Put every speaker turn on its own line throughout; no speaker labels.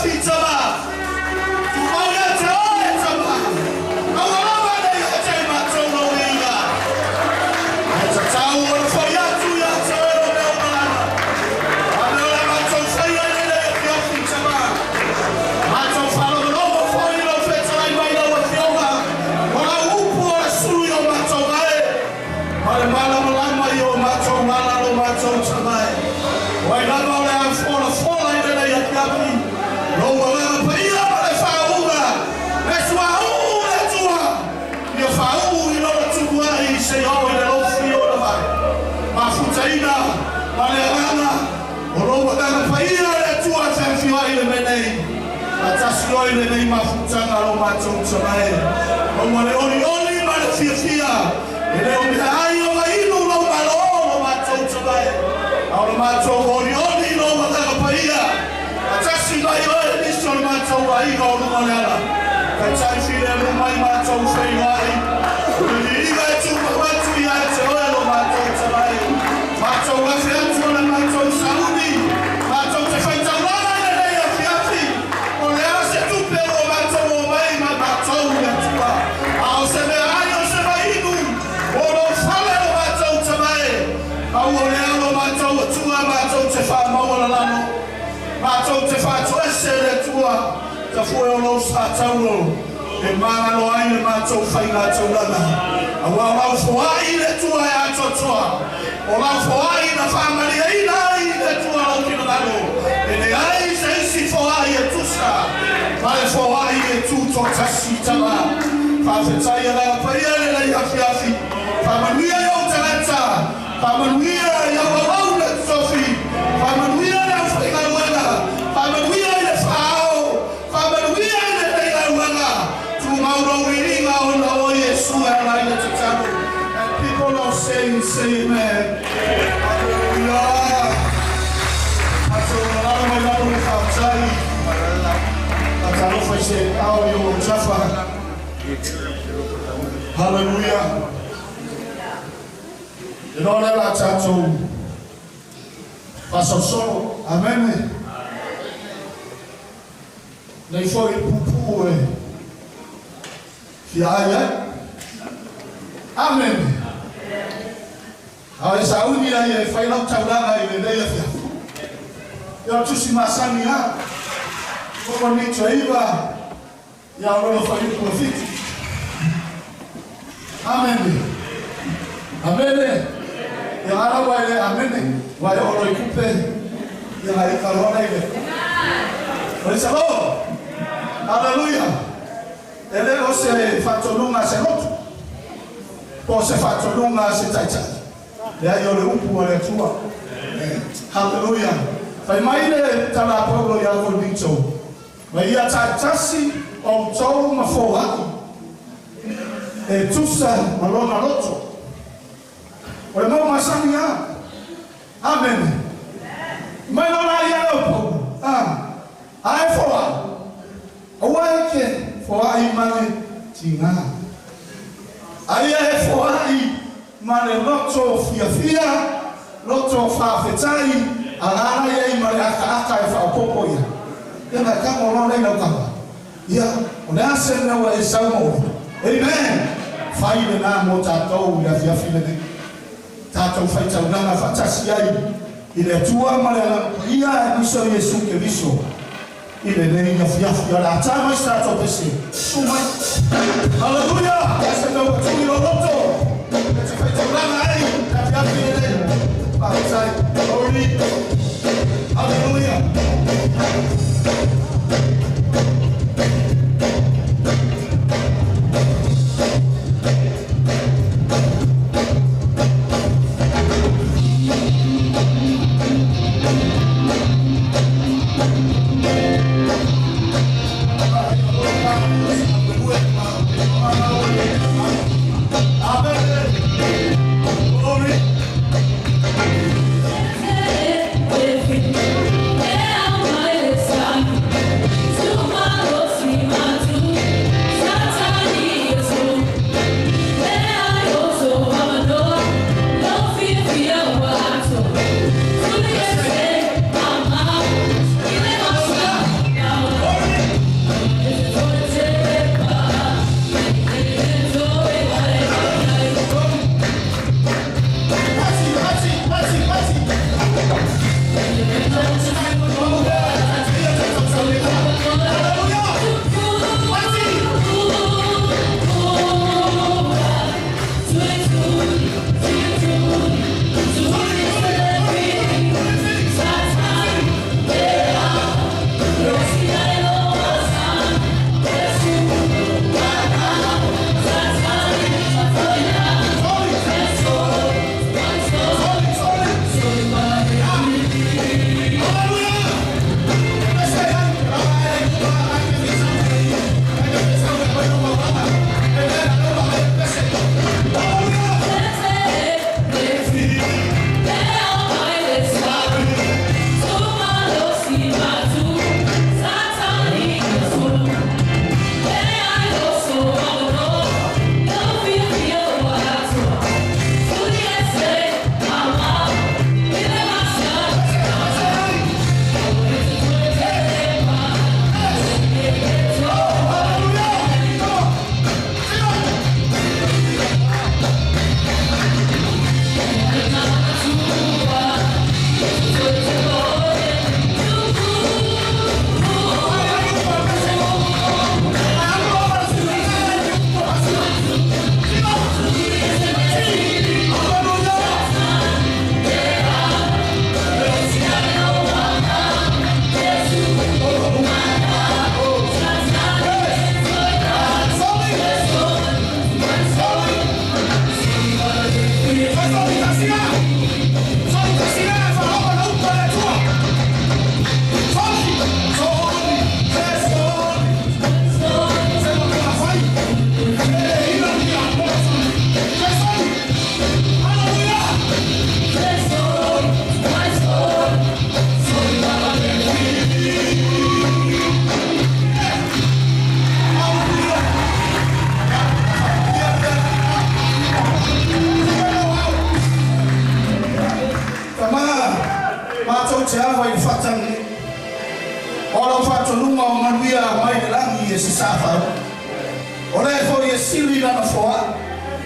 afiafi tama. Tumau ia te oe tama. Aua lava ne i ote i matou lou iiga. Ae tatau ona foi atu ia te oe o mea uma lava. A mea o le a matou faia i lenei afiafi tama. Matou faalogologo foi i lou fetalai mai lau Afioga, o lau upu o le sulu i o matou vae, ma le malamalama i o matou ala lo matou tama e. O ai lava o le a folafola i lenei afiafi, lou Agaga Paia ma le faauuga, le suauu o le Atua, ia faauu i lona tumuai seia oo i le lofi o ona vae. Mafutaina ma le Agaga o lou Agaga Paia le Atua e feafioai i le mea nei. Faatasi oe i lenei mafutaga lo matou tama e. Maua le olioli ma le fiafia, e le o mea ai o vainu lou Malo lo matou tama e, a o le matou olioli i lou Agaga Paia. Faatasi mai oe i nisi o le matou aiga o luga o le ala. Taitai filemu mai matou feiloai. O le viiga e tumau atu ia te oe lo matou tama e. Matou afe atu o le matou sauni, matou te faitaulaga i lenei afiafi. O le a se tupe ua matou omai ma matou i le Atua, a o se meaai o se vainu o lou fale lo matou tama e. Pau o lea lo matou Atua matou te faamaualalalo, matou te faatoese i le Atua, tafue o lou sa taulo e magalo ai le matou faiga taulaga. Auā o lau foai le Atua e atoatoa, o lau foai na faamaliaina ai le Atua lou finagalo, e leai se isi foai e tusa ma le foai e tutoatasi tama. Faafetai Agaga Paia i lenei afiafi. Faamanuia i ou tagata, faamanuia i au auauna totofi, faamanuia i le aufaigaluega, faamanuia i le faaao, faamanuia i lenei galuega. Tumau lou viiga ona o Iesu e ala ai le tatalo. And people of saints say amen. Hallelujah. Matou malala mai lalo le faafetai. Faatalofa i se ao i o tafa. Hallelujah. E loa lea la tatou faasolosolo. Amene. Nei foi puupuu e fia ai ai. Amene. A e sauni ai e fai lau taulaga i lenei afiafi. Ia o le tusi masani lava. Korinito 9, ia o lona fuaiupu e 7. Amene. Amene. Ia ala ua e le amene. Ua e oo loa i kupe. Ia na ika loa lea i le. Praise the Lord. Hallelujah. E le o se faatonuga a se lotu, po o se faatonuga a se taitai. Leai, o le upu a le Atua. Hallelujah. Fai mai le tala a Paulo ia Korinito, Ma ia taitasi outou ma foai e tusa ma lona loto. O le mau masani lava. Amene. Mai loa la ia leo Paulo, a, a e foai, aua e te foai ma le tiga. A ia e foai ma le loto fiafia, loto faafetai, alaala i ai ma le akaaka e faaopoopo ia. Ia na e tago loa lea i lau tama. Ia, o le a se mea ua e sau ma oe? Amen! Fai lena mo tatou i le afiafi lenei. Tatou faitaulaga faatasi ai i le Atua ma le Agaga Paia aemaise o Iesu Keriso i lenei afiafi. O le a ta mai se tatou pese. Susu mai. Haleluia! O le a se mea ua tuu i lou loto e te faitaulaga ai i le afiafi lenei? Faafetai. Glory. Haleluia! Glory. lau faatonuga o manuia mai le lagi e sasaa faauu. O le foi e sili lana foai,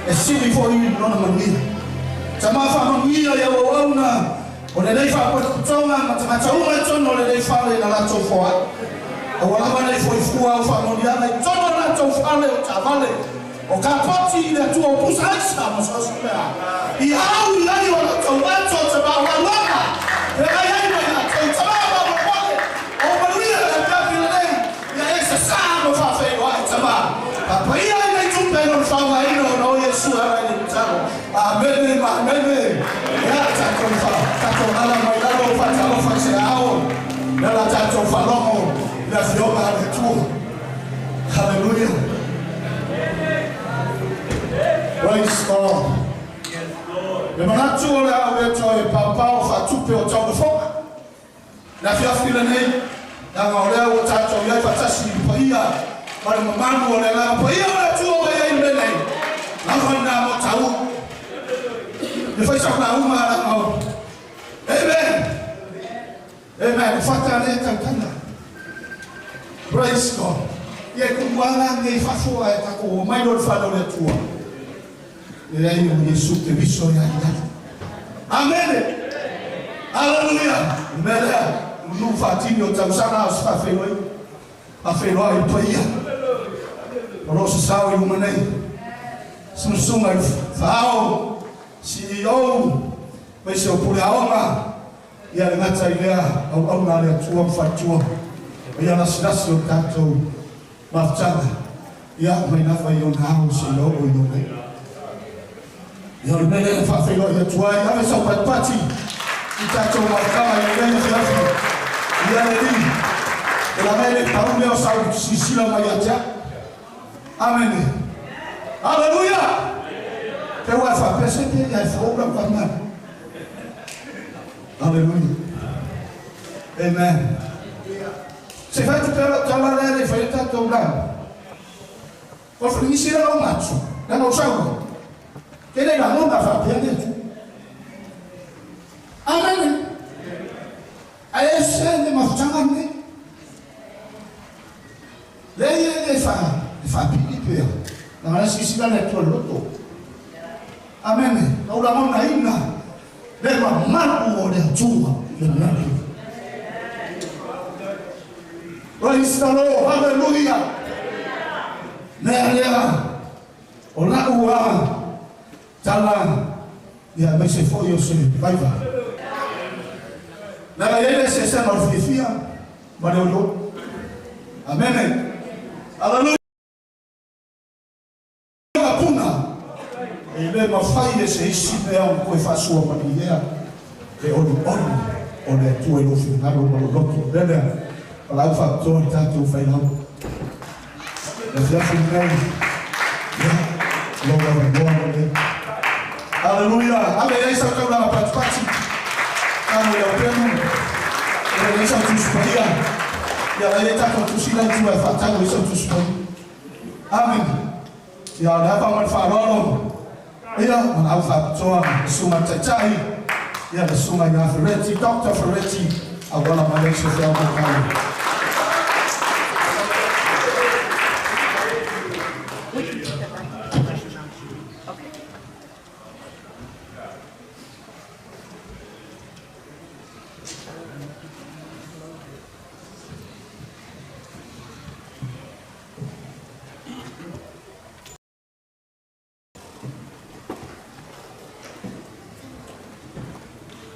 e sili foi lona manuia. Tama faamanuia i au auauna o lenei Faalapotopotoga ma tagata uma i totonu o lenei fale i la latou foai. Aua lava ne i foi fua au faamanuiaga i totonu o latou fale o taavale, o kapoti i le Atua o pusa aisa ma so o se mea i au i ai o latou ato tama o galuega feagai ai ma i latou. Tama faamolemole o manuia le afiafi lenei ia e sasaa ma faafeiloai tama faapaia ai nei tupe i lona faaaogaina ona o Iesu e ala ai le tatalo. Amene ma amene. Ia tatou fa tatou ala mai lalo faatalofa i se ao le ala tatou faalogo i le afioga a le Atua. Hallelujah. Praise God. Le manatu o le a ou le toe paopao faatupe o tauofoga le afiafi lenei, leaga o lea ua tatou i ai faatasi i le paia ma le mamalu o le Agaga Paia o le Atua ua i ai i le mea nei. Lava lena mo taua. Le fai sau lauga a leaga o Amen. Amen. O fata lea tautala. Praise God. Ia e kumu ala nei fafo ae tatou omai loa i le fale o le Atua. Leai o Iesu Keriso ia i ai. Amene. Aleluia. O le mea lea, nuu faatini o tausaga a o se faafeiloaiga. Faafeiloai i le paia o lo o sasao i luma nei. Susuga i le Faaao, CEO, aemaise o Pule Aoga, Ia le gata i lea auauna a le Atua ma faletua o ia lasilasi o le tatou mafutaga, ia mai lava i ona ao seia oo i ona iu. Ia o le mea lea e faafeiloai atu ai, ave sau patipati i tatou mafutaga i lenei afiafi. Ia le Alii, e laga e le pau lea o sau silasila mai ia te au. Amene. Aleluia! Te ua e faapea se te ia e fou lau faigata. Aleluia. Amen. Se i fai atu pea lau tala lea le i fai ai tatou lauga. O le faligisi lea lau matso, leaga o sau ai. Ke le lagona faapea le Atua. Amene. Ae ese le mafutaga lenei. Lea ia e le fa, e faapili pea. Leaga la e silasila le Atua i le loto. Amene. Na ou lagonaina le mamalu o le Atua i le lagi. Praise the Lord. Hallelujah. Mea lea o la'u a tala ia aemaise foi o se vaivai. Leaga e i ai le eseesega o le fiafia ma le olioli. Amene. Hallelujah. Puna, e le mafai e se isi mea ona toe faasoa malie le olioli o le Atua i lou finagalo ma lou loto. O le mea lea, valaau faapitoa i le tatou failau. Le afiafi lenei, ia, o lou avanoa lenei. Aleluia! Ave i ai sau taulaga patipati, tano i lau pelu, ave i ai sau Tusi Paia. Ia, la i ai tatou tusi la i tua e faatau ai sau Tusi Paia. Amene. Ia, o le ava ma le faaaloalo, ia, valaau faapitoa le Susuga i le Taitai, ia, le Susuga ia Fereti, Doctor Fereti, auala mai ai se feau maitau.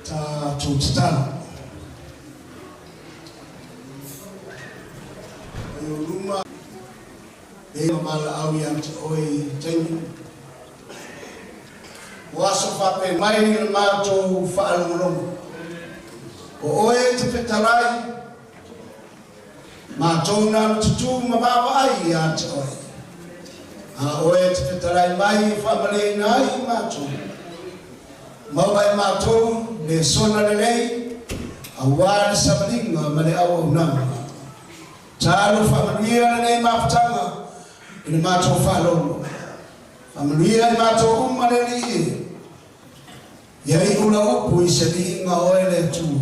Tatou tatalo. Mai o luma e ma valaau ia te oe i taimi. O aso faapea mai le matou faalogologo. O oe e te fetalai. Matou na alu tutū ma vaavaai ia te oe, a oe e te fetalai mai e faamaleina ai i matou. Maua e matou lesona lelei aua le savaliga ma le auaunaga. Talo faamanuia lenei mafutaga i le matou faalogo. Faamanuia i matou uma le Alii e. Ia iu lau upu i se viiga o oe le Atua,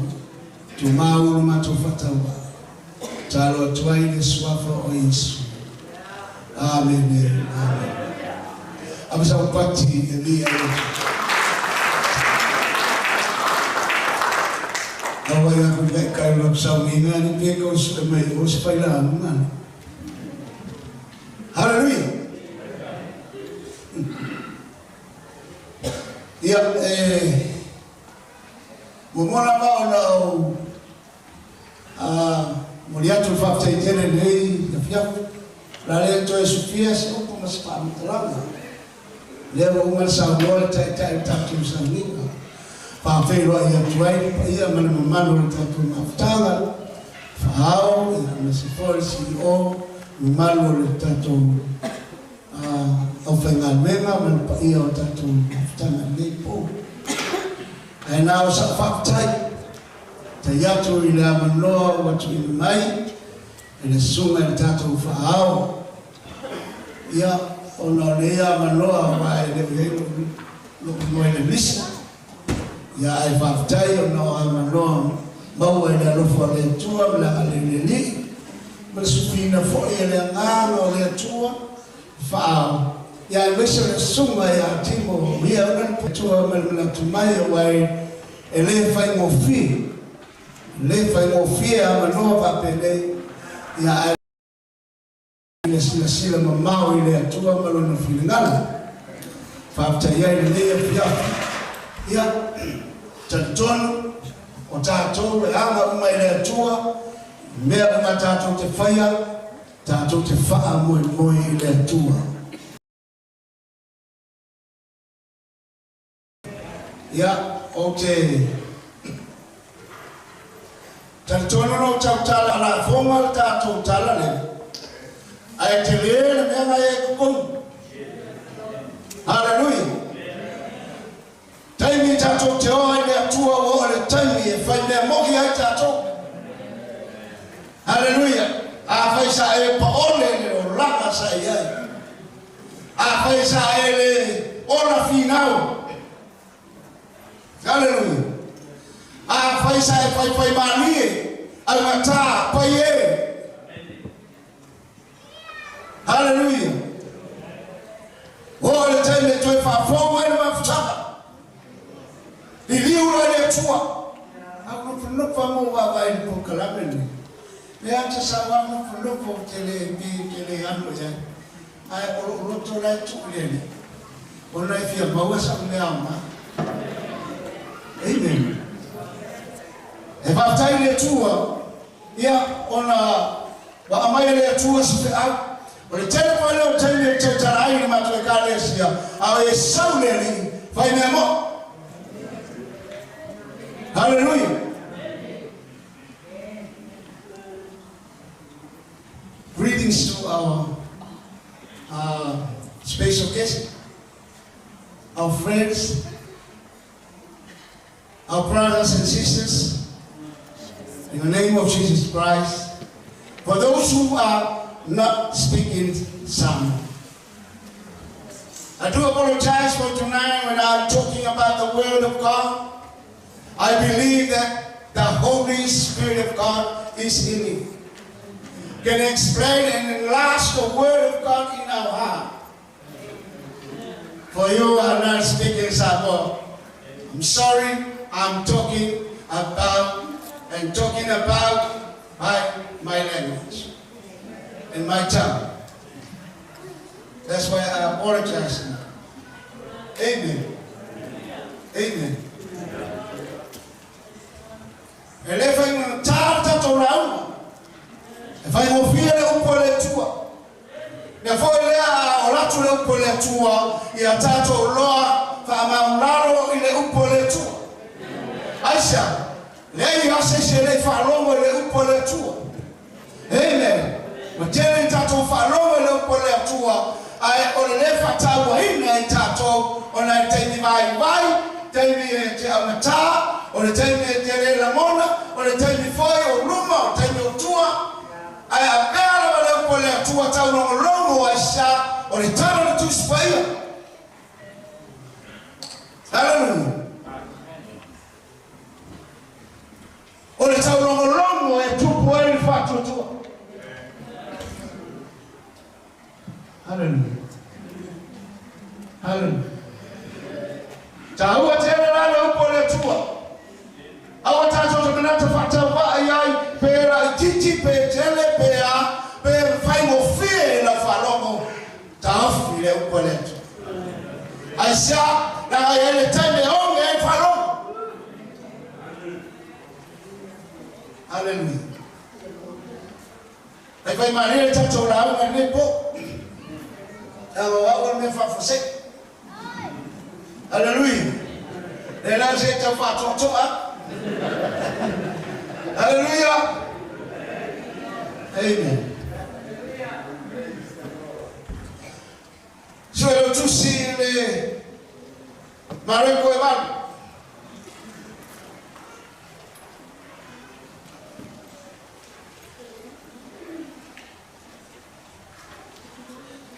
tumau lo matou faatauvaa. Talo. atu ai i le Suafa o Iesu. Amene. Amene. Ave sau pati e viia i le Atua. Lau ai aku i kai o lau sauniga ni pe kau sue mai o se failauga. Hallelujah. Ia, e muamua lava ona ou momoli atu le faafetai tele i lenei afiafi. O le a le toe sufia se upu ma se faamatalaga. O lea ua uma ona saunoa le Taitai o le tatou sauniga. Faafeiloai atu ai le paia ma le mamalu o le tatou mafutaga, Faaao, aemaise foi le CEO, mamalu o le tatou aufaigaluega ma le paia o le tatou mafutaga i lenei po. Ae na o sau faafetai, tai atu i le avanoa ua tuuina mai e le susuga i le tatou Faaao, ia, ona o lenei avanoa aua e le o i ai lou igoa i le lisi, ia, ae faafetai ona o avanoa maua i le alofa o le Atua ma le agalelei o le Alii, ma le sufiina foi e le Agaga o le Atua Faaao, ia aemaise o le susuga ia Timo ia ona le Atua ma le manatu mai aua e le faigofie, le faigofie avanoa faapenei, ia ae le silasila mamao i le Atua ma Lona finagalo. Faafetai ai i lenei afiafi. Ia, talitonu o tatou e aga uma i le Atua, i mea uma tatou te faia, tatou te faamoemoe i le Atua. Ia, ou te talitonu na ou tautala lafoga le tatou tala lea, ae tele le mea na i ai totonu. Haleluia! Taimi tatou te o ai i le Atua ua oo i le taimi e fai mea moni ai tatou. Haleluia! Afai sa e paole i le olaga sa e i ai, afai sa e le ola finau, Haleluia! Afai sa e faifaimalie, augata, pai e. Haleluia! Oo i le taimi e toe faafou ai le mafutaga. Liliu loa i le Atua. A ou nofonofo lava ma ou vaavaai i le polokalame lenei, e ata sau lava nofonofo ou te le pi, ou te le alu i ai. Ae o lou loto la e tuu i le Alii, ona e fia maua sau mea aoga. Amen. E faafetai i le Atua, ia, ona Ua aumai e le Atua se feau. O le tele foi lea o taimi e tautala ai i le matou Ekalesia, a o e sau le Alii, fai mea moʻo. Haleluia! Greetings to our special guest, our friends, our brothers and sisters, in the name of Jesus Christ, for those who are not speaking Samoan. I do apologize for tonight when I'm talking about the Word of God. I believe that the Holy Spirit of God is in me. Can explain and enlarge the Word of God in our heart. For you are not speaking Samoa. I'm sorry, I'm talking about and talking about my, my language and my tongue. That's why I apologize now. Amen. Amen. E le faigata le tatou lauga. E faigofie le upu a le Atua. Mea foi lea a ola atu le upu a le Atua, ia tatou loa faamaulalo i le upu a le Atua. Aisea? Leai lava se isi e le i faalogo i le upu a le Atua. Amen. Ua tele ni tatou faalogo i le upu a le Atua, ae o le le faatauaina e tatou ona e taimi vaivai, taimi e te augata, o le taimi e te le lagona, o le taimi foi o luma, o le taimi o tua, ae avea lava le upu a le Atua taulogologo ai sa o le tala o le Tusi Paia. Haleluia. O le taulogologo e tupu ai le faatuatua. Hallelujah. Hallelujah. Tāua tēnā rā le upo le tua. Aua tātou te manata whātau ai ai, pērā i titi, pē tele, pē a, pē whaingofie i la whalongo, tāofi le upo le tua. Ai sia, nanga i ele taime onge e whalongo. Hallelujah. Ai whai maria tātou la aunga nei po. Awa wau me whawhase. Hallelujah. Le la se te whātoatoa. Hallelujah. Amen. So e tusi le Mareko e valu.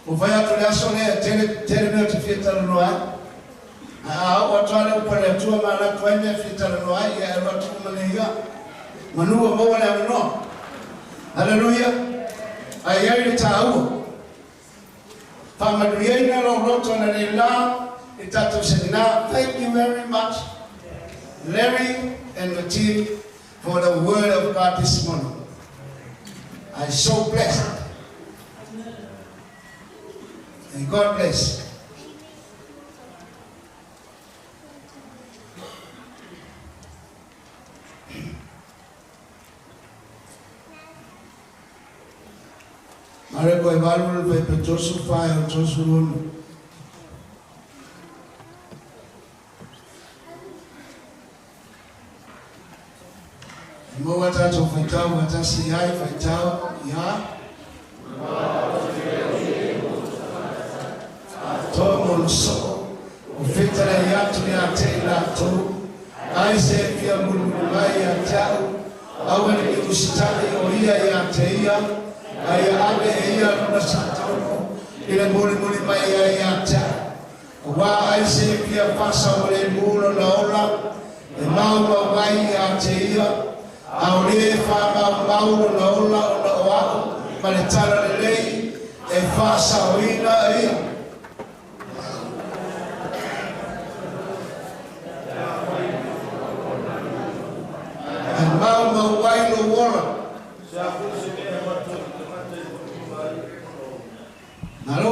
O vai atu le aso lea, tele, tele mea te fia talanoa ai. A au atu ale upa le atua ma alatu ai mea fia talanoa ai, ia alu atu uma le ia. Manua maua le avanoa. Hallelujah. Ai ai le tāua. Whamanuiaina lo roto na le la i tātou seminar. Thank you very much, Larry and the team, for the word of God this morning. I'm so blessed. And God bless. Mareko e valu le fai petosu whai o tosu runu. Maua tātou whaitau, watasi ai, whaitau, ia. Toa mo le soo, o fetara i atu ia te i lātou, ai se fia mulumulu mai ia te au, aua ne i usitali o ia ia te ia, ai ave e ia lona sa taunu, i le mulimuli mai ia ia te au. Wā ai se fia fasa o le mulo na ola, e mau mau ai ia te ia, a o le wha mau mau na ola o na o au, ma le tala le lei, e fasa o ina e ia. E mau mau ai lo ola. Malo.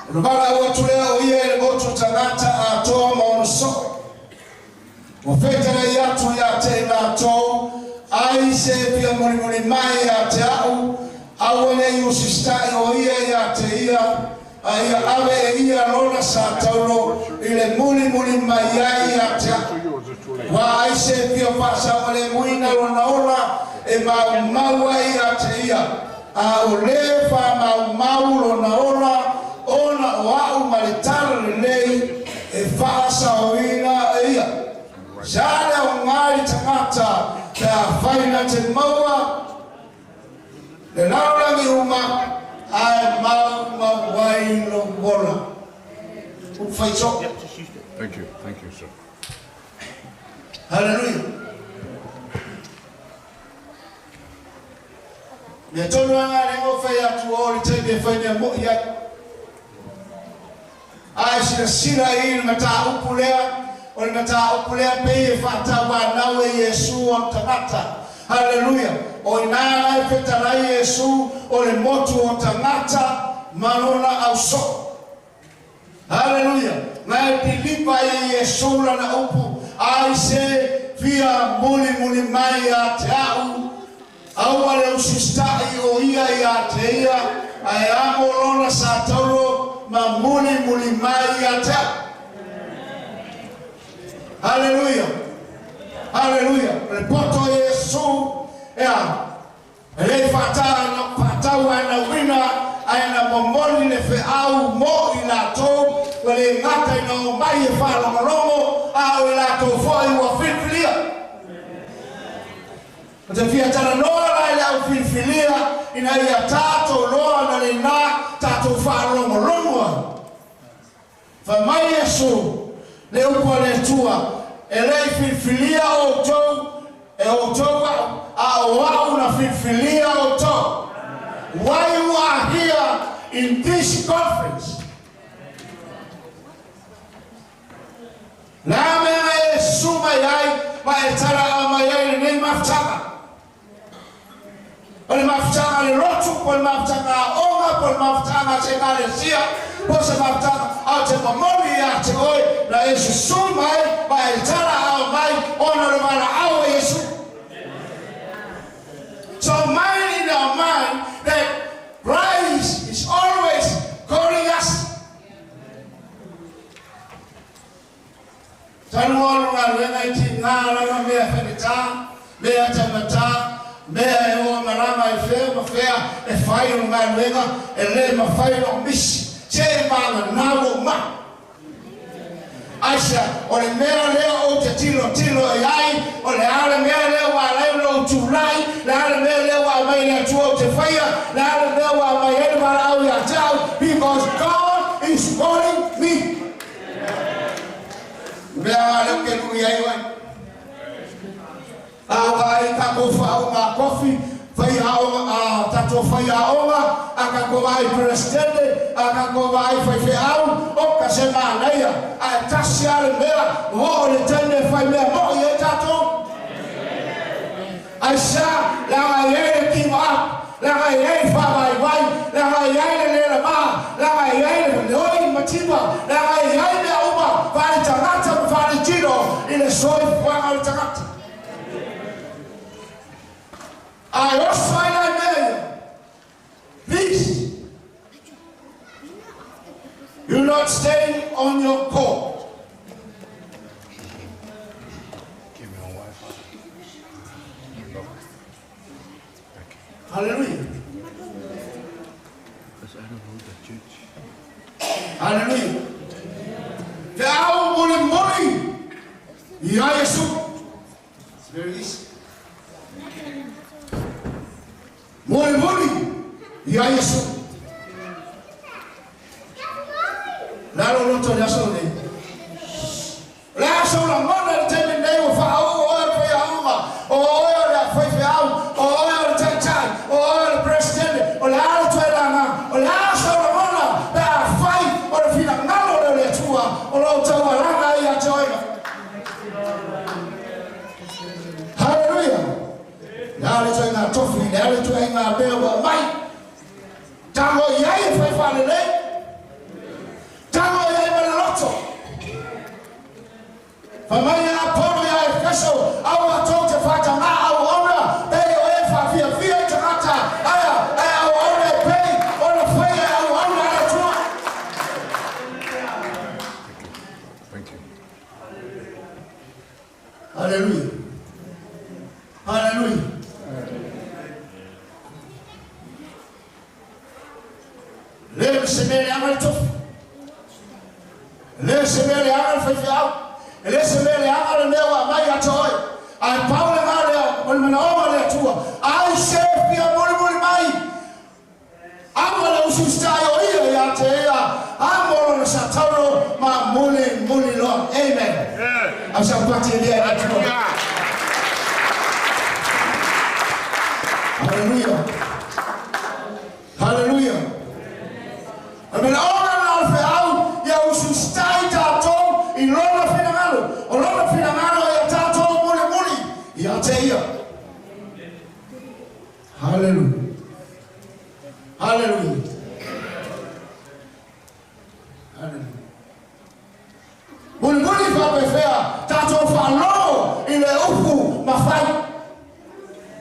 O le vala au atu lea o ia e le motu tagata atoa ma ona soo. Ua fetalai atu ia te i latou, ai se fia mulimuli mai ia te au, aua ne i usita'i o ia ia te ia, a ia ave e ia lona sa taulo i le mulimuli mai ai ia te au. Ua ai se fia faasaogalemuina lona ola e maumau ai ia te ia, a o lē faamaumau lona ola ona o a'u ma le tala lelei e faasaoina e ia. Sa le aoga i le tagata pe afai na te maua le lalolagi uma ae maumau ai lou ola. Upu faitoo.
Thank you. Thank you, sir.
Haleluia. Mea tonu lava le o fai atu o le taimi e fai mea mo'i ai. Ae silasila i le mataupu lea, o le mataupu lea pei e faatauanau e Iesu o le tagata. Haleluia! O i ina la e fetalai Iesu o le motu o tagata ma lona ausoo. Haleluia! Na e pilipa e Iesu lana upu, ai se fia mulimuli mai ia te a'u, aua le usita'i o ia ia te ia, ae amo lona sa taulo ma mulimuli mai ia te a'u. Haleluia! Haleluia! O le poto o Iesu, ea, E le faatauanauina ae na momoli le feau mo i latou, ua le gata ina omai e faalogologo, a o i latou foi ua filifilia. Ou te fia talanoa la i le au filifilia ina ia tatou loa na lena tatou faalogologo ai. Fai mai Iesu, le upu a le Atua, E le i filifilia outou e outou a'u, a o a'u na filifilia outou. why you are here in this conference. Le a mea e susu mai ai ma e talaau mai ai lenei mafutaga. O le mafutaga a le lotu, po o le mafutaga a aoga, po o le mafutaga a se ekalesia, po o se mafutaga, ae ou te momoli ia te oe na e susu mai ma e talaau mai ona o le valaau a Iesu. So mind in our mind that Christ is always calling us. Talu ona o galuega i tiga lava mea faigata, mea taugata, mea e o malama i fea ma fea e fai o galuega e le mafai ona ou misi, se e vagana ua ou mai. Aisea? O le mea lea ou te tilotilo i ai, o le a le mea lea ua ala ai ona ou tulai, le a le mea lea ua aumai e le Atua ou te faia, le a le mea ua aumai ai le valaau ia te au, because God is calling me. O le mea lava lea ou te lui ai oe. A o ka ai tatou faauuga tofi, faiaoga, a tatou faiaoga, a tatou vaai Peresetene, a tatou vaai faifeau, oka se manaia, ae tasi lava le mea, oo i le taimi e fai mea moi ai tatou. Aisea? Leaga e i ai le give up, leaga e i ai le faavaivai, leaga e i ai le le lama, leaga e i ai le leoi mativa, leaga e i ai mea uma faale-tagata ma faale-tino i le soifuaga o le tagata. A e oso ai la i mea ia. Please, you not staying on your court.
Give me on Wi-Fi. No. Thank you.
Hallelujah.
Because I don't know the church.
Hallelujah. Feau mulimuli ia Iesu. It's very easy. Mulimuli ia Iesu. Le a lou loto i le aso lenei? O le a sou lagona i le taimi lenei ua faauu oe o le faiaoga, o oe o le faifeau, o oe o le taitai, o oe o le Peresetene, o le a le tuailagaga, o le a sou lagona pe afai o le finagalo lea o le Atua o lo o taualaga ai ia te oe? Haleluia! Le a le ituaiga tofi, le a le ituaiga mea ua aumai, tago i ai e fai faalelei, tago i ai ma le loto. Fai mai ia Apolo ia Efeso, Aua tou te faatagā auauna, pei o e faafiafia i tagata, aea, ae auauna e pei ona faia e auauna a le Atua.
Thank you.
Haleluia! Haleluia! Le se mea leaga le tofi. E le o se mea leaga le faifeau. E le o se mea leaga le mea ua aumai ia te oe. Ae pau le ga lea o le manaoga o le Atua, ai se fia mulimuli mai, aua le usiusitai o ia ia te ia, amo lona sataulo ma mulimuli loa. Amen. Au sa pati e lia i le Atua. Hallelujah. Hallelujah. O le manaoga lena o le feau, ia usiusitai tatou i Lona finagalo. O Lona finagalo ia tatou mulimuli ia te Ia. Hallelujah. Hallelujah. Hallelujah. Mulimuli faapefea tatou faalogo i le upu mafai,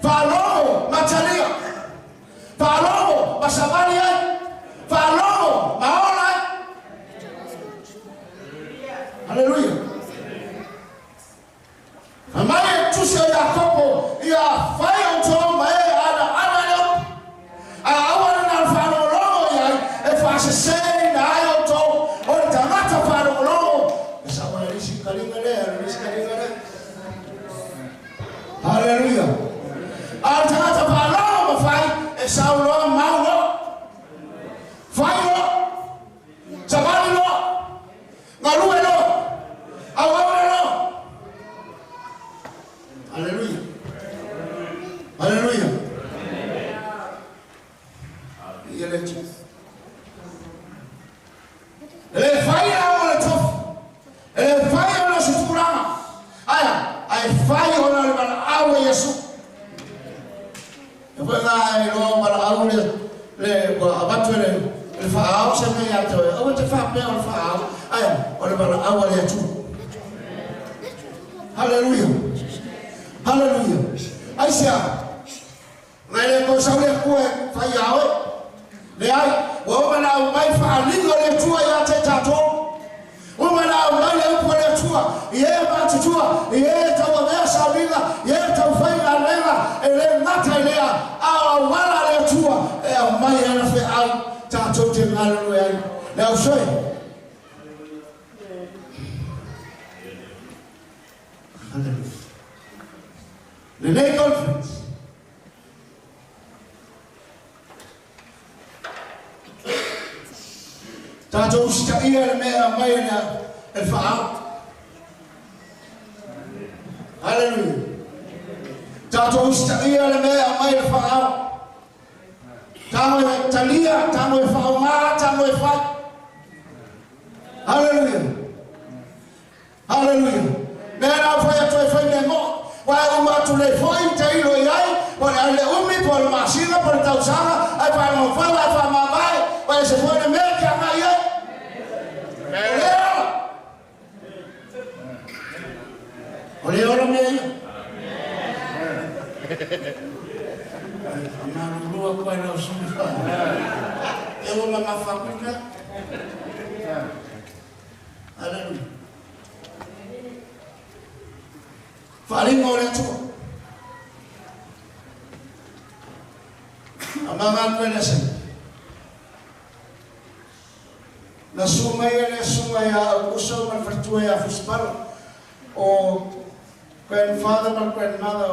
faalogo ma talia, faalogo ma savali ai, faalogo ma ola ai. Haleluia. Fai mai e tusi o Iakopo, Ia fai outou ma e anaana i le upu, a aua le na o le faalogologo i ai, e faaseseina ai outou. O le tagata faalogologo, e sao ai le isi kaliga lea, le isi kaliga lea. Haleluia. A o le tagata faalogo ma fai, e sau loa mau loa, fai loa, savali loa, galue loa, auauna loa. Haleluia. Haleluia. E foi ngā e loa walaau le, le, ua avatu e le, le whaao se mea ia te oe. Aua te whapea o le whaao, ai, o le walaau a le Atua. Haleluia. Haleluia. Aisea? Ngai le tau sau le Atua e fai ia oe. Leai, ua uma ona aumai faaaliga o le Atua ia te tatou. Ua uma ona aumai le upu a le Atua i e matutua, i e tauavea sauniga, i e taufai galuega, e le gata i lea, a o auala a le Atua e aumai ai ana feau tatou te galulue ai. Le ausoe. Haleluia. Lenei conference. Tatou usitaia le mea e aumai e le faaao. Haleluia. Tatou usitaia le mea e aumai e le faaao. Tago e talia, tago e faaaoga, tago e fai. Haleluia. Haleluia! Mea na au fai atu ai fai mea moʻo, ua e uma atu nei foi te ilo i ai, po o le ale umi, po o le masina, po o le tausaga, ae faalogofau, ae faamavae, ua ese foi le mea e te agai i ai. O le ola! O le ola mea ia. Faamalulu atu ai lau sui E ua mamafa atu mea. Aleluia. Faaaliga o le Atua. Amama atu e le asai. Na su mai e le susuga ia Aukuso ma le faletua ia Fusipala o grandfather ma le grandmother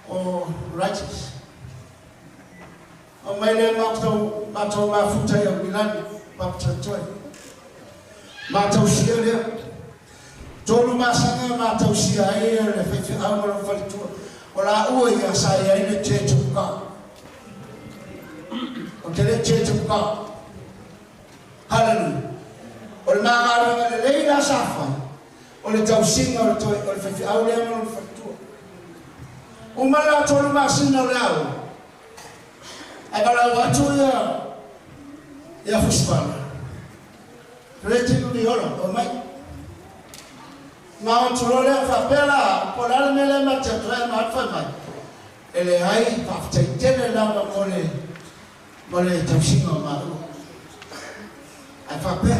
o Righteous. Aumai lea matou matou mafuta i Aukilani, Papatoetoe. Matausia lea. Tolu masina matausia ai le faifeau ma lou faletua. O laua ia sa i ai le Church of God. O te le Church of God. Hallelujah. O le ma galuega lelei la sa fai, o le tausiga o le toe o le faifeau lea ma lona faletua. Uma la tolu masina o le ao, Ae valaau atu ia ia Fusipala, Reti Luliola, omai. Ma o atu loa lea, faapea la, po o le a le mea lea ma te atu ai, ma atu fai mai, e leai, faafetai tele lava mo le, mo le tausiga o maua. Ae faapea,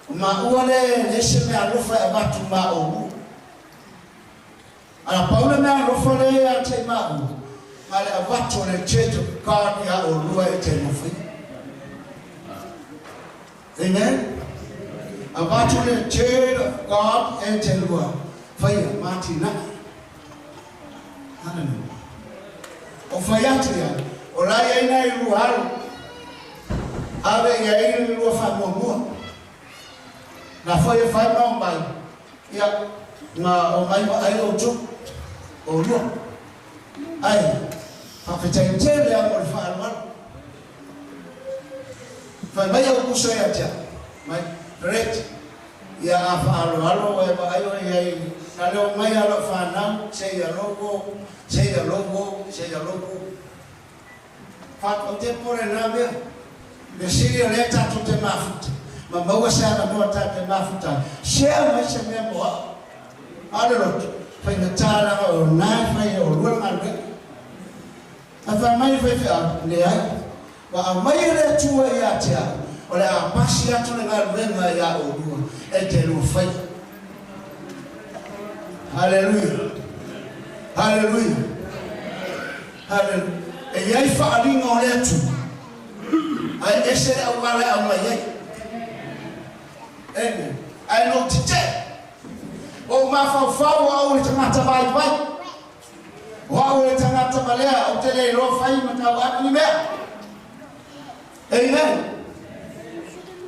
o maua lea e leai se mea alofa e avatu ma oulua. A pau le mea alofa lea ia te maua, ma le avatu o le Church of God ia olua e te nofoia. Amen. Avatu le Church of God e te lua faia ma atinae. Hallelujah. O fai atu ia, o la i ai nai lua alu. Ave i ai le lua faamuamua. Na foi e fai ma omai, ia, na omai vaai outou, oulua. Ae, faafetai tele lava mo le faaaloalo. Fai mai au uso ia te au, mai, Fred, ia a faaaloalo oe vaai oe i ai, na le omai lava lau fanau, seia lou uo, seia lou uo, seia lou uo. Ou te pore na mea. Mea sili o lea tatou te mafuta ma maua se avanoa tatou te mafuta ai. Share mai se mea mo au. A o le loto, faigata leaga o na e fai e olua le galuega. Ae fai mai le faifeau, leai, ua aumai e le Atua ia te au, o le a pasi atu le galuega ia olua e te lua faia. Haleluia! Haleluia! Haleluia! E i ai faaaliga o le Atua, ae ese le auala e aumai ai. Amen. Ae na ou tetee. Ua ou mafaufau o au o le tagata vaivai. O au o le tagata valea, ou te le iloa fai ma tauapu ni mea. Amen.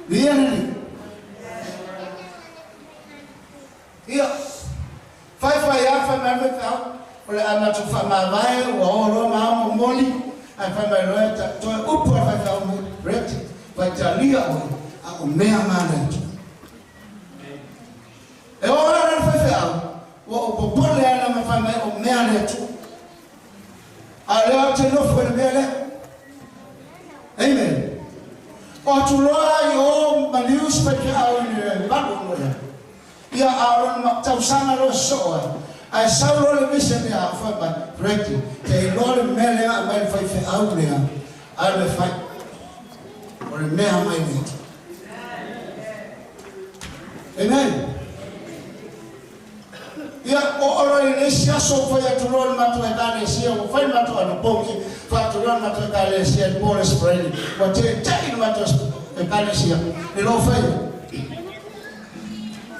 Ia lelei. Ia, fai fai a, fai mai le faifeau, o le a matou faamavae, ua o loa ma ao momoli, ae fai mai loa e ta, toe upu a le faifeau mai, Brett, faitalia oe, a o mea ma le Atua. E oo la le faifeau, ua ou popole ana ma fai mai o mea a le Atua. A o lea ou te nofo i le mea lea. Amen. O atu loa i o maliu si faifeau i le 86. Ia, a o lona tausaga loa sosoo ai, ae sau loa le mission lea, fai mai, Frankie, te iloa le mea lea aumai le faifeau lea, alu e fai. O le mea mai le Atua. Amen. Ia, oo loa i le isi aso ua fai atu loa le matou Ekalesia, ua fai le matou anapogi, fai atu loa le matou Ekalesia i le po o le Aso Faraile, ua tete'i le matou Ekalesia i lou faia.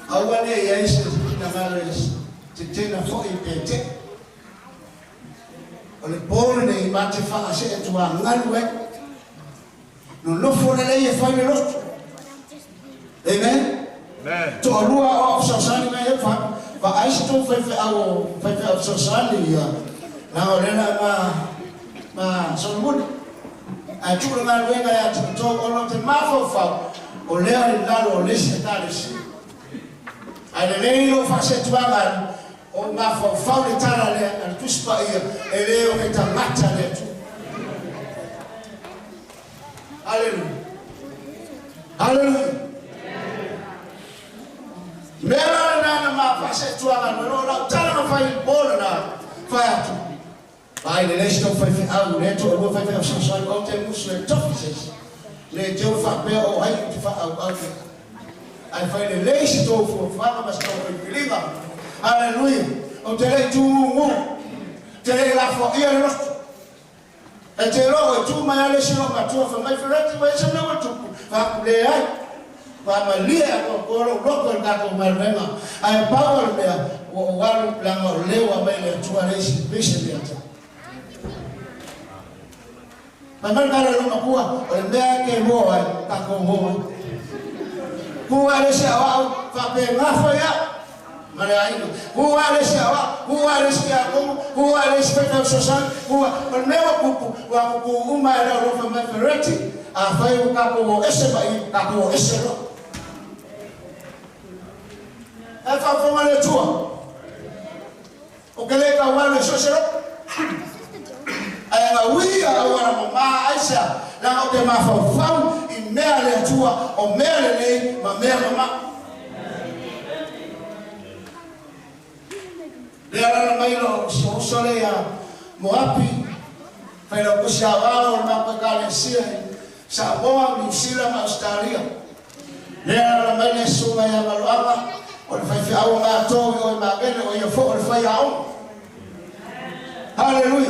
Aua ne i ai se finagalo e tetena foi pe te'i. O le po lenei ma te faasee tuagalu ai. Nonofo lelei e fai le loto. Amen.
Amen.
Toalua o au fesoasoani mai ai fa vaai se tou faifeau o faifeau fesoasoani ia leaga o lea o le a ma ma solomuli ae tuu le galuega ia te outou ona ou te mafaufau o lea o le lalo o le isi Ekalesia. Ae lelei lou faasetuaga alu o mafaufau le tala lea a le Tusi Paia e le o ke tagata le Atua. Aleluia. Aleluia. Mea la lena na ma faasetuaga alu o lau tala na fai i le po lena fai atu. Vaai lelei si tou faifeau, lea e toalua faifeau fesoasoani ou te musu e tofi se isi. Le te u faapea o ai ou te faaauau i ai. Ae fai lelei si tou fuafuaga ma si tou filifiliga. Aleluia! Ou te le i tūgūgū, te le i lafoaia le loto. E te iloa ua tu mai lava le isi lou matua fai mai, Fereti, ua i ai se mea ua tupu? Fai atu, Leai. Faamalie atoatoa lou loto i le tatou galuega. Ae pau o le mea, ua ou alu leaga o lea ua aumai e le Atua le isi mission ia te au. Fai mai le tala i lou matua, o le mea e te o ai, tatou o ai. Tu ae le isi aoao, faapena foi au ma le aiga. Tu ae le isi aoao, tu ae le isi tiakono, tu ae le isi faifeau fesoasoani, tu ae. O le mea ua tupu, ua tutu uma e le alofa mai Fereti, afai ua tatou o ese mai i, tatou o ese loa. Ae faafofoga le Atua. Ou te le tau alu e so o se loto. Ae gauia auala mama aisea, leaga ou te mafaufau i mea a le Atua, o mea lelei ma mea mama. Lea alaala mai lou si uso lea ia Moapi, Failautusi Aoao o le matou Ekalesia i Samoa, Niu Sila ma Ausetalia. Lea alaala mai le susuga ia Maloaga, o le faifeau o matou i o i Magele, o ia foi o le faiaoga. Haleluia!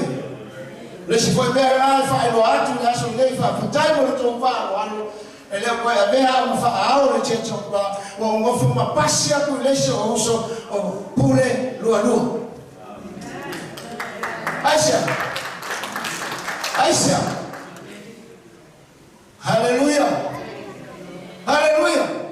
O le isi foi mea lena e faailoa atu i le aso lenei, faafetai mo le tou faaaloalo, e le o toe avea au ma faaao le Church of God, ua ou nofo ma pasi atu i le isi o uso o Pule Lualua. Aisea? Aisea? Haleluia! Haleluia!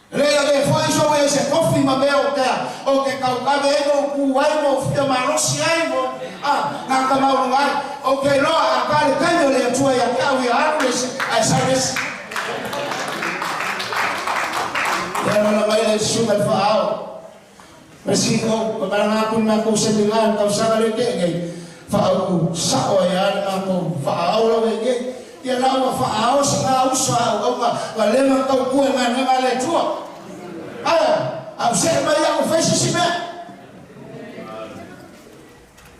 E le avea foi sou e se tofi ma mea o tea o ke taukave ai ma ou ku ai ma ou fia malosi ai ma a na ka mauluga ai. Ou te iloa a ka le taimi o le Atua ia te au ia alu le isi ae sau le isi. Lea lala mai le susuga i le faaao. Mesi o malaga atu le matou seminar i le tausaga lea tea nei, faauu sao ai lava le matou faaao lau e nei. Ia la ua faaao se ga uso a auauna ua leva ona tautua i galuega a le Atua. Ae, a ua see mai au e fai se isi mea.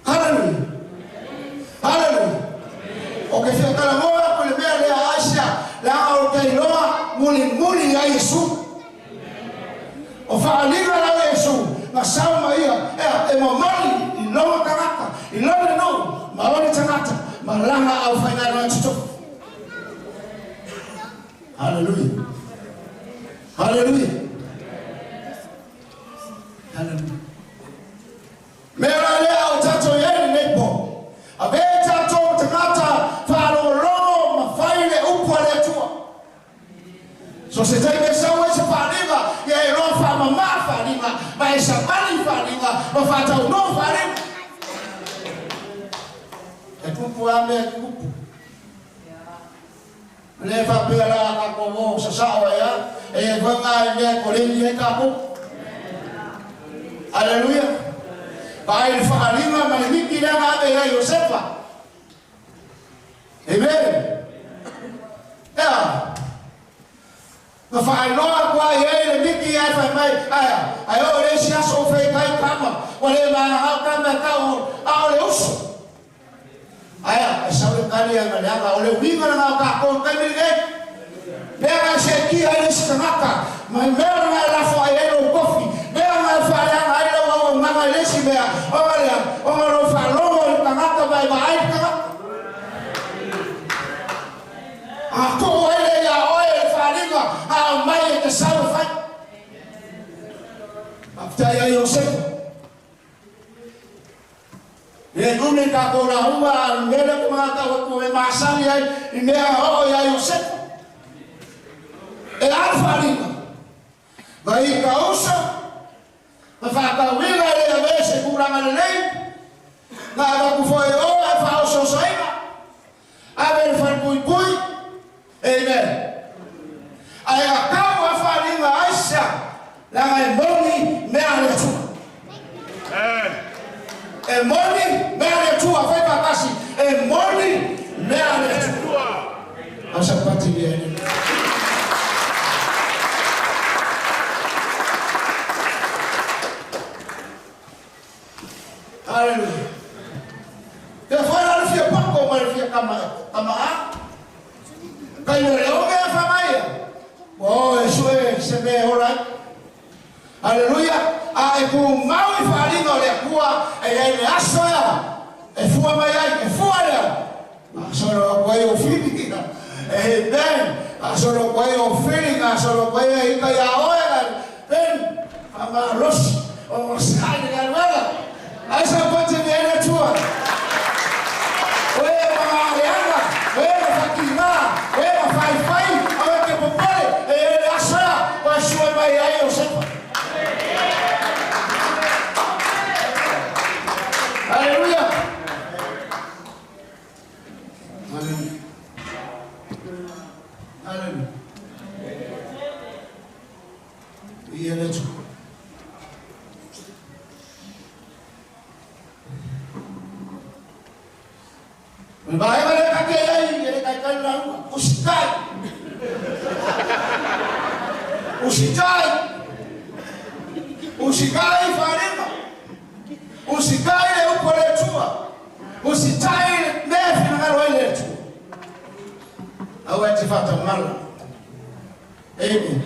Haleluia! Haleluia! Ou te fia talanoa atu i le mea lea, aisea? Leaga ou te iloa mulimuli ai Iesu. O faaaliga la o Iesu na sau ma ia, ea, e momoli i lona tagata, i lona nuu, ma ona tagata, ma lana aufaigaluega totofi. Haleluia! Haleluia! Haleluia! Mea la lea o tatou i ai lenei po, avea tatou tagata faalogologo ma fai le upu a le Atua. So se taimi e sau ai se faaaliga, ia e loa faamama faaaliga, ma e savali faaaliga, ma faataunuu faaaliga. E tupu lava mea e tupu. E le faapea la a tatou o sasao ai lava, e i ai foi nai mea e koleni ai tatou. Aleluia! Vaai i le faaaliga ma le miki lea na ave ia Iosefa. Amen. Ea. Na faailoa atu ai i ai le miki ae fai mai, Aea, ae oo i le isi aso ua feitai tama, ua le mananao tama e tau a o le uso. Aea, e sau le tali a leaga, o le uiga lena o tatou i le taimi lenei. Mea na e seetia ai le isi tagata, ma le mea lena e lafoai ai lou tofi, mea lena e faaleaga ai lau auaunaga i le isi mea, ona lea, ona o lou faalogo i le tagata ma e vaai le tagata. A tuu ai lea iā oe e le faaaliga a aumai e te sau e fai. Faafetai ia Iosefa. E umi le tatou lauga a o le mea lea ou te manatau atu e masani ai i mea a oo ia Iosefa. E a le faaaliga? Vai ka uso, ma faatauina e le avea i se tulaga lelei, na avatu foi e oe e faaosoosoina, ave i le falepuipui. Amen. Ae a tau a faaaliga aisea? Leaga e moni mea a le Atua. E moni mea a le Atua. Fai faatasi, e moni mea a le Atua. Asapati le Hallelujah. Pea foi la le fia pako ma le fia kama kama a. Kai le oge a whamaia. Ua o e sue se mea e ola ai. Hallelujah. A e pūmau i faaaliga o le Atua e i ai le aso ea e fua mai ai, e fua lea. Gasolo atu ai ou feeling. Amen. Gasolo atu ai ou feeling, gasolo atu ai e ita iā oe Ben, faamalosi, onosai le galuega. Ai sa pate mea ai le Atua. O e magaaleaga, o e mafatigā, o e mafaifai, aua e te popole, e i ai le aso ea, ua e sue mai ai Iosefa. Haleluia! Haleluia! Haleluia! Viia le Atua. O le vaega lea ta te i ai, e le taitai le lauga. Usitai! Usitai! Usitai faaaliga! Usitai le upu a le Atua! Usitai le mea e finagalo ai le Atua! Aua e te faatamala. Amen.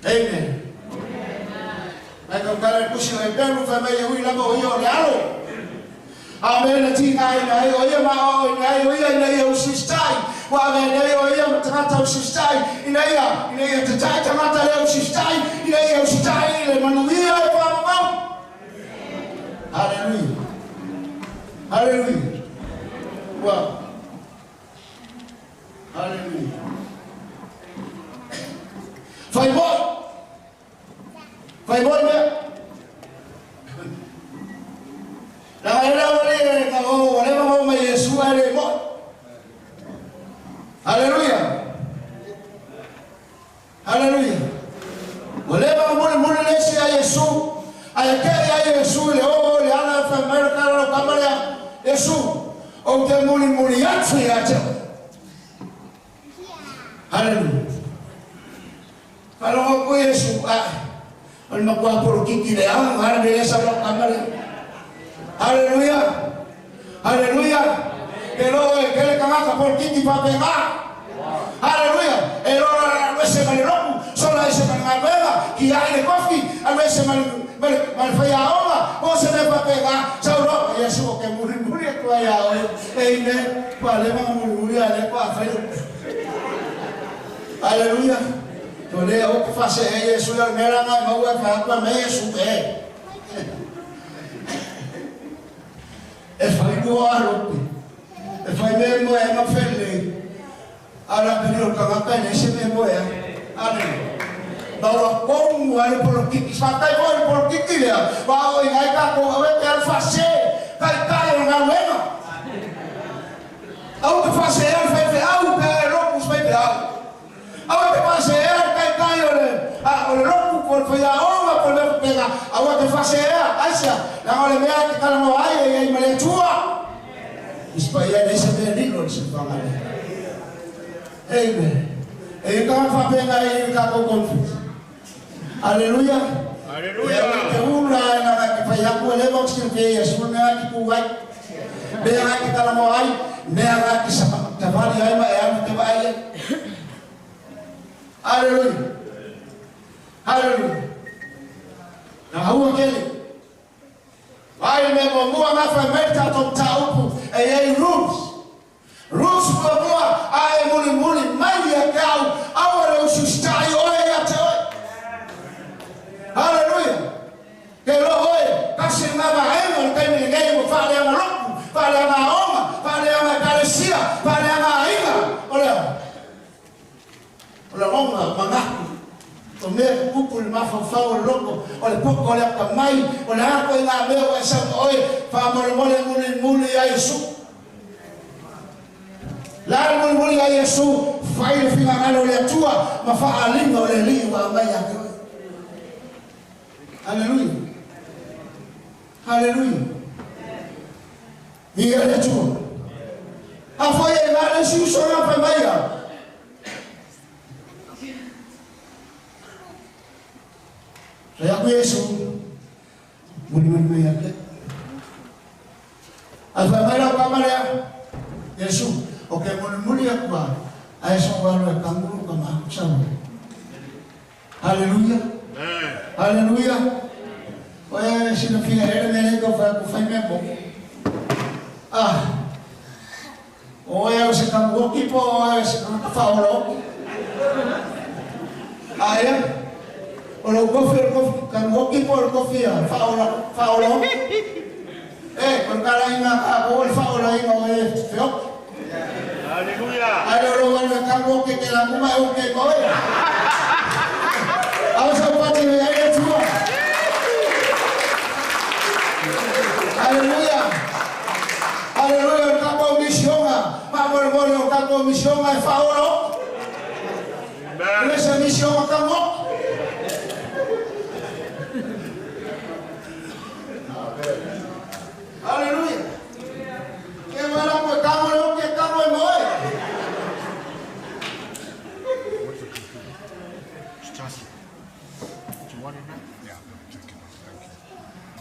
Amen. Mai tautala le tusi o Heperu fai mai e ui lava o ia o le alo. A mea na tigaina ai o ia ma aoaoina ai o ia ina ia usisitai. Ua aveane ai o ia ma tagata usisitai ina ia, ina ia tatai tagata le usisitai, ina ia usitai i le manuia e faamamau. Haleluia. Haleluia. Ua. Haleluia. Fai moi. Fai moi mea. Leaga e le aualii e ka o ua leva maua mai Iesu ae le moi. Haleluia. Haleluia. Ua leva ona mulimuli le isi ia Iesu, ae kei ia Iesu i le oo i le ala e fai mai le tala lau tama lea, Iesu, ou te mulimuli atu ia te oe. Haleluia. Faalogo atu Iesu, ae, o le matua polokiki leaga le mea lea sau lau tama lea. Haleluia. Haleluia! E loa e tele tagata polokiki faapena. Haleluia! E loa la alu ese ma le lotu, sola ese ma le galuega, kiai le kofi, alu ese ma le, ma le, ma le faiaoga, po o se mea faapena, sau loa, Iesu ou te mulimuli atu ai ia oe. Amen. Ua leva ona mulimuli a lea faatoa fai le upu. Haleluia! To lea aua te faasee Iesu ia o le mea la na e maua e fai atu ai mai Iesu e. E fai lua alope, e fai mea moe ai ma felelei, a o le apili o le tagata e leai se mea moe ai. Aleluia. Ma ua tonu ai le polokiki. Faafetai foi i le polokiki lea, ua aoaoina ai tatou aua e te alu faasē taitai o le galuega. Aua te faasēa le faifeau pe a e lotu i se faifeau. Aua te faasēa le taitai o le, a, o le lotu po o le. Faiaoga po o le mea faapena, aua e te faaseea. Aisea? Leaga o le mea e te talanoa ai e i ai ma le Atua. Tusi Paia e leai se mea e lilo i le siufaga lea. Amen. E i ai tagata faapena i le tatou conference. Aleluia. Aleluia. E te ula e na te whai haku e lewa o te te Iesu mea ki ku ai. Mea ki talanoa ai, mea ki tawali ai ma e alu te vai ai. Aleluia. Aleluia. Na hua kele. Vai me muamua nga whai mai tātou tāupu e iai rules. Rules muamua a e mulimuli mai ia te au, aua le usiusitai oe ia te oe. Haleluia! Ke loa oe, kasi lena vaega o le taimi lenei ua faaleaga lotu, faaleaga aoga, faaleaga ekalesia, faaleaga aiga, o le a? O lagona, manatu, o mea tutupu i le mafaufau o le loto, o le poto o le atamai, o le a koe ngā mea ua e saunoa oe, faamolemole mulimuli ia Iesu. La le mulimuli ia Iesu, fai le finagalo o le Atua ma faaaliga o le Alii ua aumai ia te oe. Haleluia! Haleluia! Viia le Atua. Afai e na le isi uso na fai mai ia. Fai aku Iesu, mulimuli mai ia te. Ae fai mai lau tama lea, Iesu, o ke mulimuli aku a, ae so alu e kanguru ka maku sau. Haleluia! Haleluia! Oe silafia ea le mea lea tau fai atu, fai mea moni. Ah! Oe o se kamuoki po o oe o se tagata faaola oki? Aea? O lou kofi o le kofi kamuoki po o le kofi a faaola, faaola oki? E, o le talaiga a tatou o le faaolaina o e feoki. Ae le o lou alu e kamuoki e kela kuma e oki ai ma oe. Ao sau pati e ai le Atua. Haleluia! Haleluia! O le tatou misioga, faamolemole o le tatou misioga e faaola oki. E le se misioga kamuoki. Haleluia! Ke wai la koe tango le oki e tango e moe.
Where's the computer? It's charging. Do you want it now? Yeah, I'm gonna take it. Thank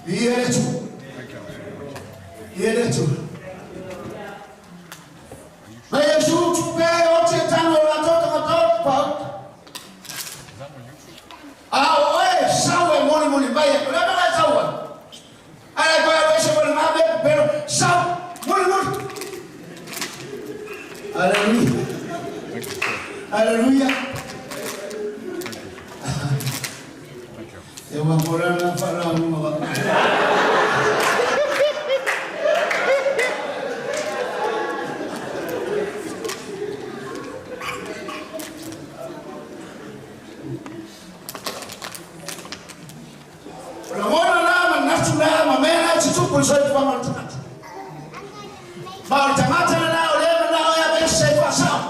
you.
Ia le Atua.
Thank you so much.
Ia le Atua. Mai Iesu tupe o te tango o latou tagata o pauta.
Is that on YouTube?
A o oe sau e molimoli mai e. O le a mea la e sau ai? Ae la e toe alu ese mai lena mea pepelo, sau, mulimuli. Aleluia.
Thank you, sir.
Aleluia.
Thank you.
E ua mo lana whaalaunga wa. O lagona na, manatu na, ma mea na e tutupu i le soifuaga o le tagata. Ma o le tagata lena o lea e manao e aveese e faasao.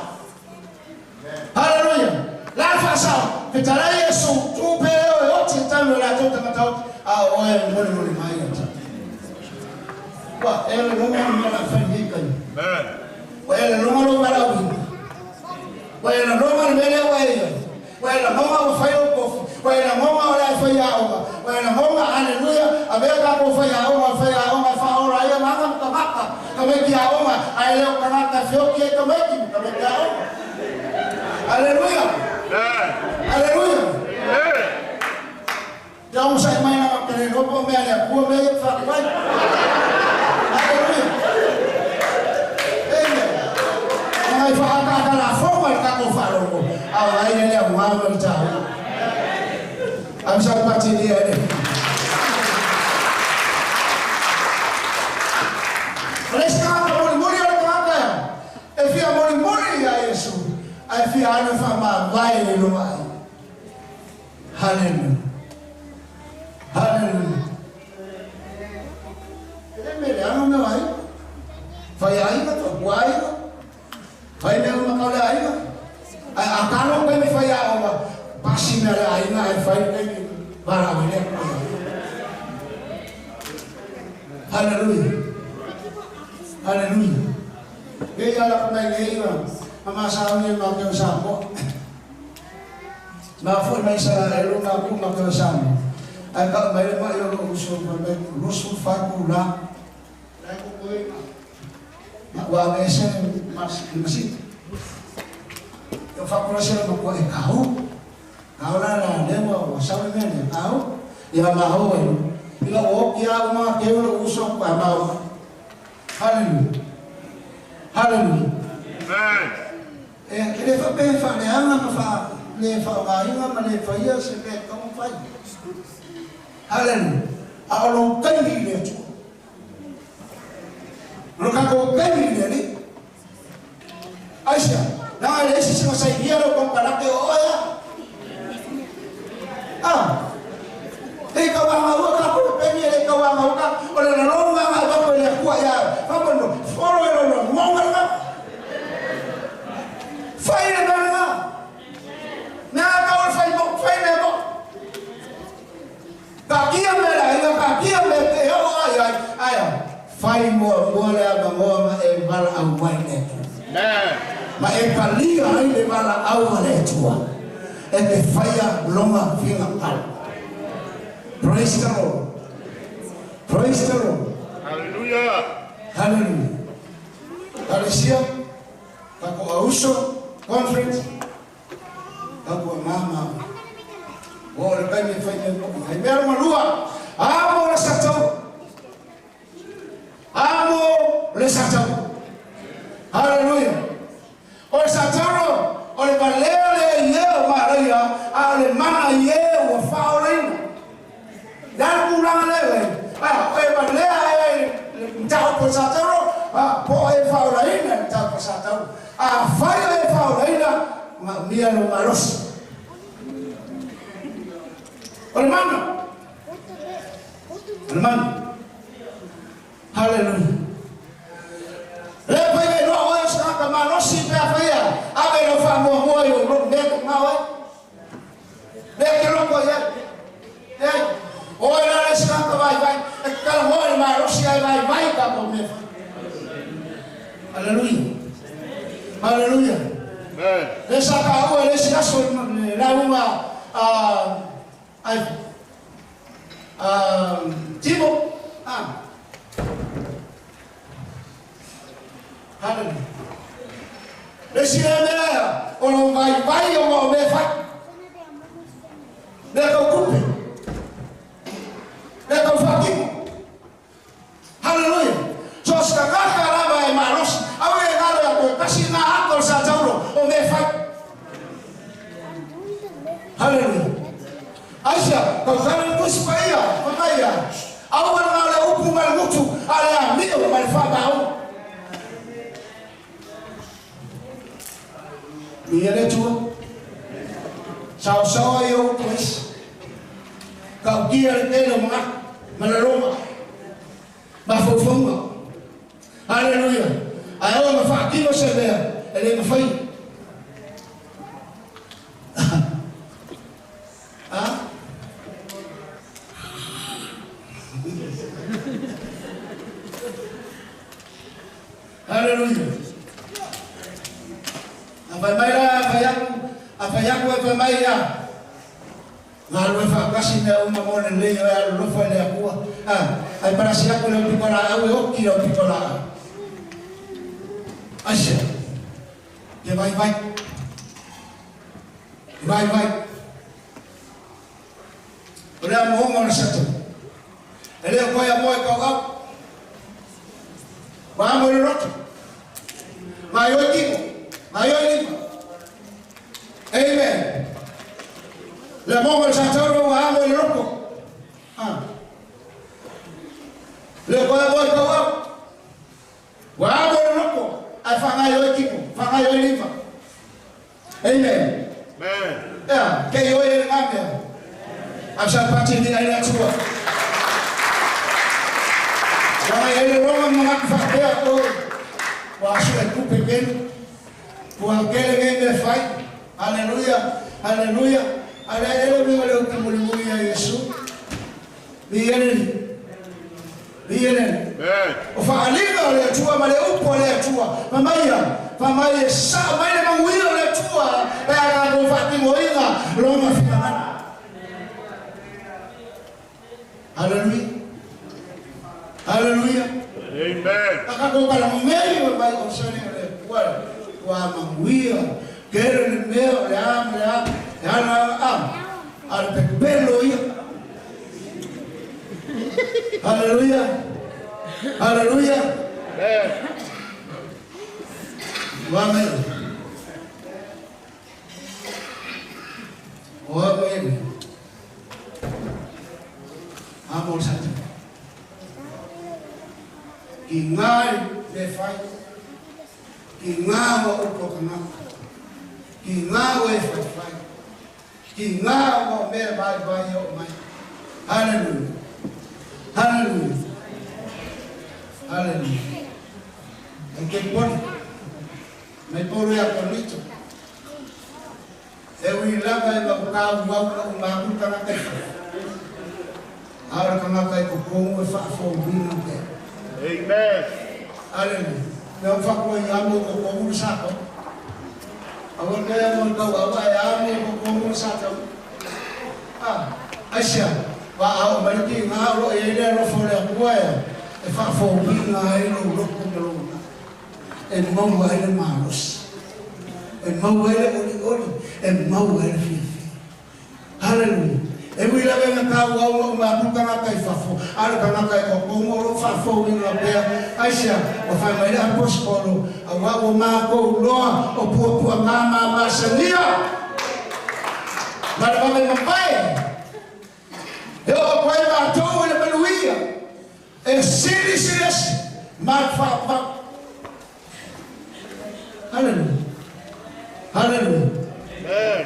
Haleluia! La le faasao, fetalai Iesu, tuu pea e oe oti e tanu e latou tagata oti, a o oe e molimoli mai ia te. Ua ea le logo le mea o le a fai nei taimi. Ua ea le logo lou valaauina. Ua e lagona le mea lea ua e i ai. Ua e lagona ua fai lou tofi. Ua e lagona o le a e faiaoga. Ua e lagona, aleluia, avea tatou faiaoga o faiaoga e faaola ai agaga ma tagata, tamaiti aoga, ae le o tagata e feoti ai tamaiti ma tamaiti aoga. Aleluia! Aleluia! Te onosai mai lava te le iloa po o mea a le Atua mea ia te fai atu ai. Aleluia. Amen. Leaga e faaataata lafoga le tatou faalogo, a o la e i ai le aoga ma le taua. Ave sau pati i le O le isi tagata mulimuli o le tagata e fia mulimuli ia Iesu, ae fia alu e faamavae i luma ai. Haleluia. Haleluia. E le mea leaga mea o aiga. Fai aiga, tautua aiga. Fai mea uma tau le aiga. Ae a talo taimi fai aoga, pasi mea le aiga ae fai le taimi. Valaau ai le Atua ia oe. Haleluia. Haleluia. E ia lako mai nei ma ma masauni ma ke o Samoa. Ma foi mai Isaraelu ma ku ma ke o Samoa. Ai ka mai le mai o lo uso mai mai 24 kula. Lai ko koi ma ua ave ese mas masita. E whakura se ma koe e kahu. Kau la la le ua ua sau le mea lea kau. Ia ma hou ai. Ila o ki a uma ke o uso pa mau. Hallelujah. Hallelujah.
Amen.
E e le whape whaleanga ma wha le whaongainga ma le whaia se mea kamu whai. Hallelujah. A o lou taimi i le Atua. O lo kakou taimi i le Alii. Aisea? Leaga e leai se isi na sainia lou konukarate o oe a. A. E i tauagaua kakou e peni e le i tauagaua ka o le lalou nga nga avatu e le Atua ia faamono folo e lou logo lena. Fai le mea lena. Mea tau o le fai mo, fai mea mo. Taatia mea le aiga, taatia mea e te oo ai ai, ae a? Fai muamua le avanoa ma e valaau mai le Atua. Ma e talia ai le valaau a le Atua e te faia lona finagalo. Praise the Lord. Praise the Lord.
Hallelujah.
Hallelujah. Kalesia, takou auso, conference, Tapu a māmā. Ua oo le taimi e fai mea poʻi ai. Mea loma lua, amo le satau. Amo le satau. Haleluia. O le satau o le valea lea i e o malaia, a o le mana i e ua faaolaina. Le a le tulaga lea ua i ai? A o e valea ea i le mataupu a le Satano, a po o e faaolaina i le mataupu a le Satano? Afai o e faaolaina, maumia lou malosi. O le mana. O le mana. Haleluia. Le pai mai loa oe o se tagata malosi pe afai ea, ave lau faamuamua i ou mea e tumau ai. Mea e te loko i ai. Leai. Oe la le isi tagata vaivai, e te talanoa i le malosi ae vaivai i tatou mea e fai. Haleluia. Haleluia. Lea sa taua i le isi aso i le lauga a ai a Timo. Ah. Hallelujah. Le isi lea mea o lou vaivai ona o mea e fai. Mea tau tupe. Mea tau faatino. Hallelujah. So o se tagata lava e malosi, aua e galo ia toe tasi na ato o le Sataulo o mea e fai. Hallelujah. Aisea? Tautala le Tusi Paia, fai mai ia, Aua le na o le upu ma le gutu, a o le amio ma le faamaoni. Ia le Atua, saosaoa ia upu aisi, tautia le tele o manatu ma le loma, mafaufauga. Haleluia! Ae oo ina faatino se mea e le mafai. A? Haleluia! A fai mai la, a fai aku, a fai aku e fai mai ia, galue faatasi mea uma mo le lelei o e alolofa i le Atua. A, ai palasi aku i lau pitolaau e oki lau pitolaau. Aisea? Te vaivai. Te vaivai. O le amoga o le Satani. E le o koe amoa i kauau. Ua amo i le loto. Gaioi tino. Gaioi lima. Amen. Le amoga o le Satani ua amo i le loto. Ah. Le o koe amoa i kauau. Ua amo i le loto. Ae faagaioi tino. Faagaioi lima. Amen. Ea, kei oe e lena mea. Au sa pati ni ai le Atua. Leaga e ai le loga ma manatu faapea, oi, ua asu e tupe kenu, ua kele nei mea fai. Haleluia, haleluia. A le a i ai le uiga o le upu mulimuli ia Iesu? Viia le Alii. Viia le Alii. O faaaliga o le Atua ma le upu a le Atua, fai mai ia, fai mai e saa mai le manuia o le Atua pe a tatou faatinoina Lona finagalo. Haleluia. Haleluia.
Amen.
A tatou talanoa nei fai mai o sani o le Atua ua manuia tele le mea o le a ma le a, e ana a, a le pepelo ia. Haleluia. Haleluia.
Amen.
Ua mai. Ua mai. Amo sa te. Ki ngai me whai. Ki ngā wa upo kanaka. Ki ngā wa e whai whai. Ki ngā wa mea vai vai o mai. Hallelujah. Hallelujah. Hallelujah. E ke poli. Mai polu ia konito. E ui lava e mau kau au lou maku tagata i fafo. A o le tagata e kokomu e faafouina pea.
Amen.
Aleluia. Mea o fakoa i amo i kokomu le sakau. Aua le amo i tauau ae amo i kokomu le sakau. A, aisea? Wa a oo mai le tiga o lo o i ai le alofa o le Atua ea e faafouina ai lou loto ma lou manao. E maua ai le malosi. E maua ai le olioli. E maua ai le fiafia. Haleluia! E ui lava ina tauau lou mapu tagata i fafo, a o le tagata e toatonu o loo faafouina pea. Aisea? Ua fai mai le Aposetolo, Auā ua matou loa o puapuaga ma masania ma le vave mamae, e oo atu ai matou i le manuia e silisili ese ma le faavavau. Haleluia. Haleluia.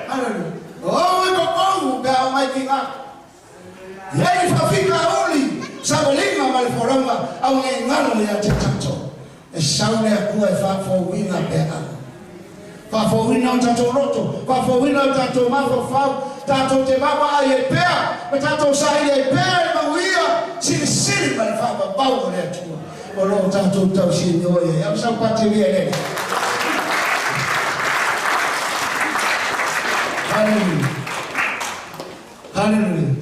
Haleluia. O i totonu pe a omai ki nga. Iai ni faafitauli, savaliga ma le folauga au nei galo ia te tatou. E sau le Atua e faafouina pe a. Faafouina o tatou loto, faafouina o tatou mafaufau, tatou te vaavaai ai pea ma tatou saili ai pea i le manuia silisili ma le faavavau o le Atua o lo o tatou tausinio i ai. Au sau pati lia lele. Haleluia. Haleluia.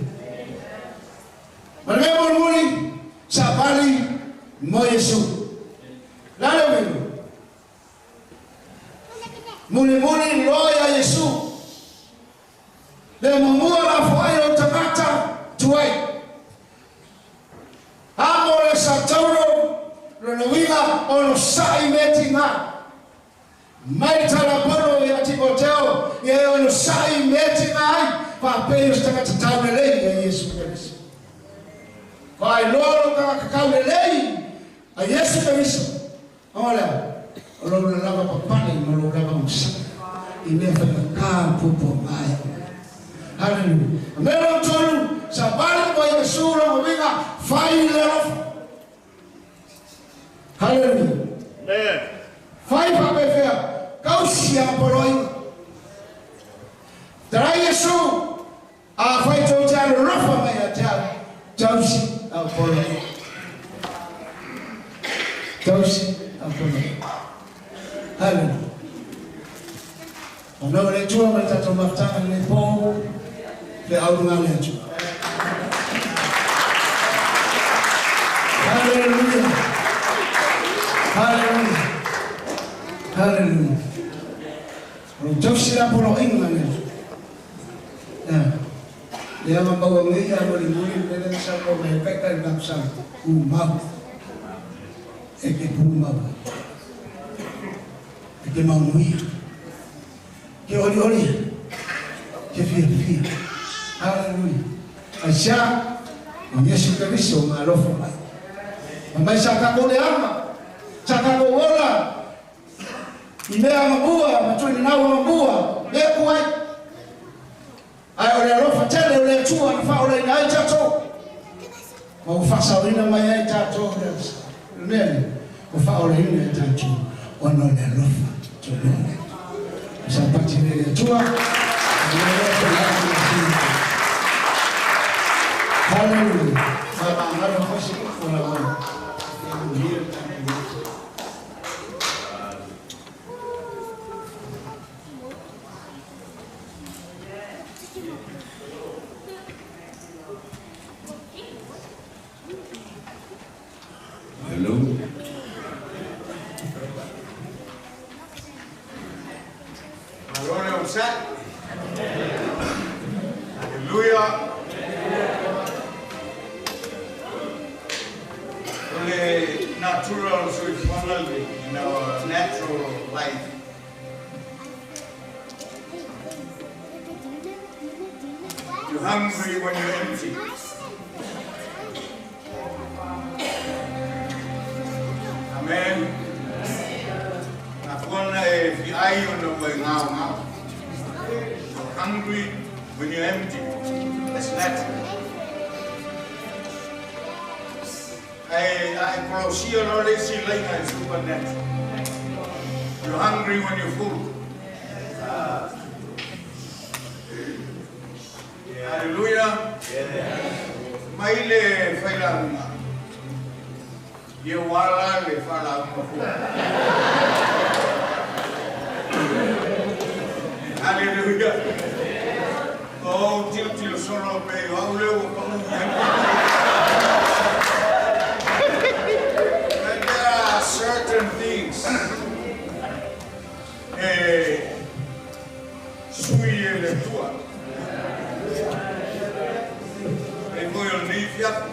Ma le mea mulimuli, savali mo Iesu. Le a le uiga? Mulimuli loa ia Iesu. Le muamua lafoai o tagata tuai. Amo le satauro lona uiga ono sa'i me tiga. Mai tala pono ia Timoteo ia e ono sa'i me tiga ai faapei o se tagata taulelei ia Iesu Keriso. Faailoa lou tagata taulelei a Iesu Keriso. O lea, o lou lalava papale ma lou lava onosai i mea faigata puapua maea mai. Haleluia. A mea lona tolu, savali mo Iesu lona uiga, fai le alofa. Haleluia.
Amen.
Fai faapefea, kausi ana poloaiga. Tarai Iesu, Afai tou te alolofa mai ia te au, tausi au poloaiga. Tausi au poloaiga. Haleluia. Fanau le Atua ma le tatou mafutaga i lenei po, feau luga le Atua. Haleluia. Haleluia. Haleluia. O lou tausi la poloaiga le Atua. Ea, lea ma maua nei ia mulimuli le mea lea na saunoa mai ai Peka i le mapu pumau. E te pumau ai. E te manuia. Ke olioli, ke fiafia. Haleluia. Aisea? O Iesu Keriso ma alofa mai. Fai mai sa tatou leaga, sa tatou ola I mea amamua ma tuuina amamua le aku ai. Ae o le alofa tele o le Atua na faaolaina ai tatou, ma ua faasaoina mai ai tatou i le mea lea, ua faaolaina e tatou ona o le alofa tonu o le Atua. O Sapati lea i le Atua, o le mea lea e Hallelujah. Faamagalo foi se upu lagona. Ia manuia le tatou lotu.
Hello.
Malo le onosai. Haleluia. O le natural soifuaga in our natural life. You're hungry when you're empty. Amen. Afona e fiai ona ua e gaogao. You're hungry when you're empty. That's natural. Ae a e kolosia loa le isi laina e supernatural. You're hungry when you're full. Hallelujah. Mai le failauga. Ia ua ala le faalauga fua. Hallelujah. O tilotilo solo pe o au lea ua paʻu i ai. And there are certain things e sui e le Atua. E foi o lenei afiafi.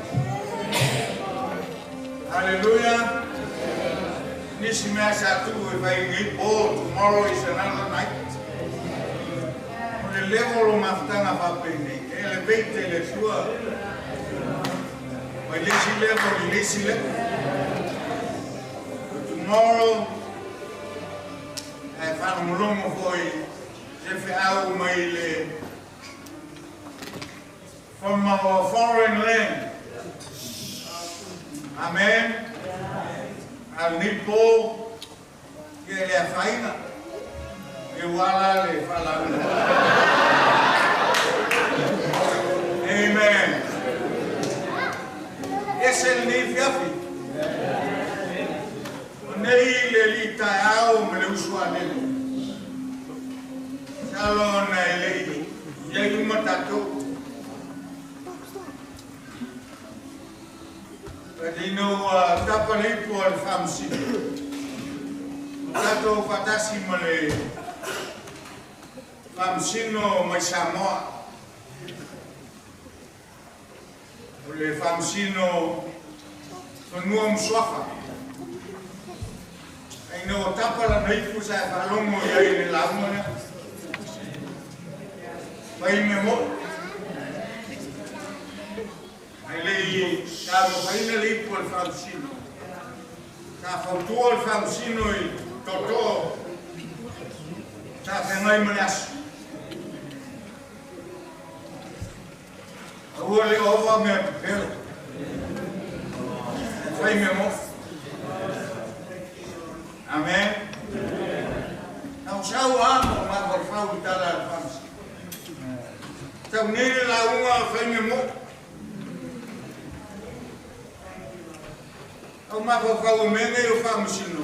Hallelujah. Nisi mea sa tuu e fai nei po, tomorrow is another night. O le level o mafutaga faapenei, e elevate e le Atua. Mai le isi level i le isi level. But tomorrow, ae faalogologo foi se feau mai le from our foreign land. Amen. A lenei po, ia e le afaina. E ua ala le faalauga. Amen. Ese lenei afiafi. O nei le alii taeao ma le uso a lele. Masalo ona e le i i ai uma tatou. But ina ua tapa le ipu a le Faamasino, ua tatou faatasi ma le Faamasino mai Samoa. O le Faamasino Fanua ma Suafa. Ae ina ua tapa lana ipu sa e faalogo i ai i le lauga lea. Fai mea moʻi. Ae le i taumafaina le ipu a le Faamasino, sa fautua le Faamasino i tootoo sa feagai ma le aso. Aua le ova mea pepelo. Fai mea moʻi. Amen. Na o sau amo mafaufau i tala a le Faamasino. Tau nei le lauga fai mea moʻi. Au mafaufau o mea nei o Faamasino.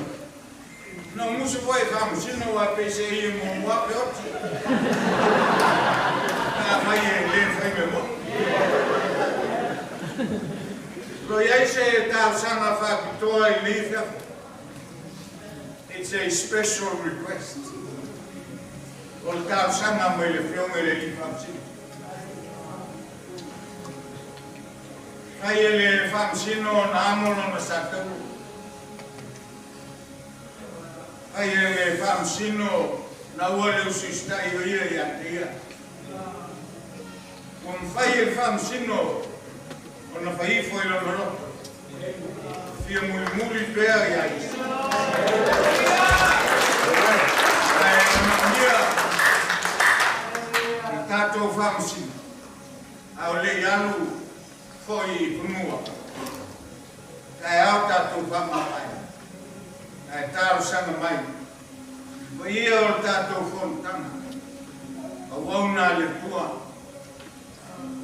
Na musu foi e Faamasino aua pei se ia muamua pe oti. Na fai e le fai mea moʻi. O lo o i ai se talosaga faapitoa i lenei afiafi. It's a special request. O le talosaga mai le Afioga i le Alii Faamasino. Fai e le Faamasino ona amo lona sataua. Fai e le Faamasino na ua le usiusitai o ia ia te ia. Ua mafai e le Faamasino ona fai ifo i lona loto. Fia mulimuli pea ia Iesu. Ae manaomia le tatou Faamasino, a o le i alu foi i fanua, taeao tatou faamavae, ae talosaga mai i paia o le tatou fonotaga, auauna a le Atua.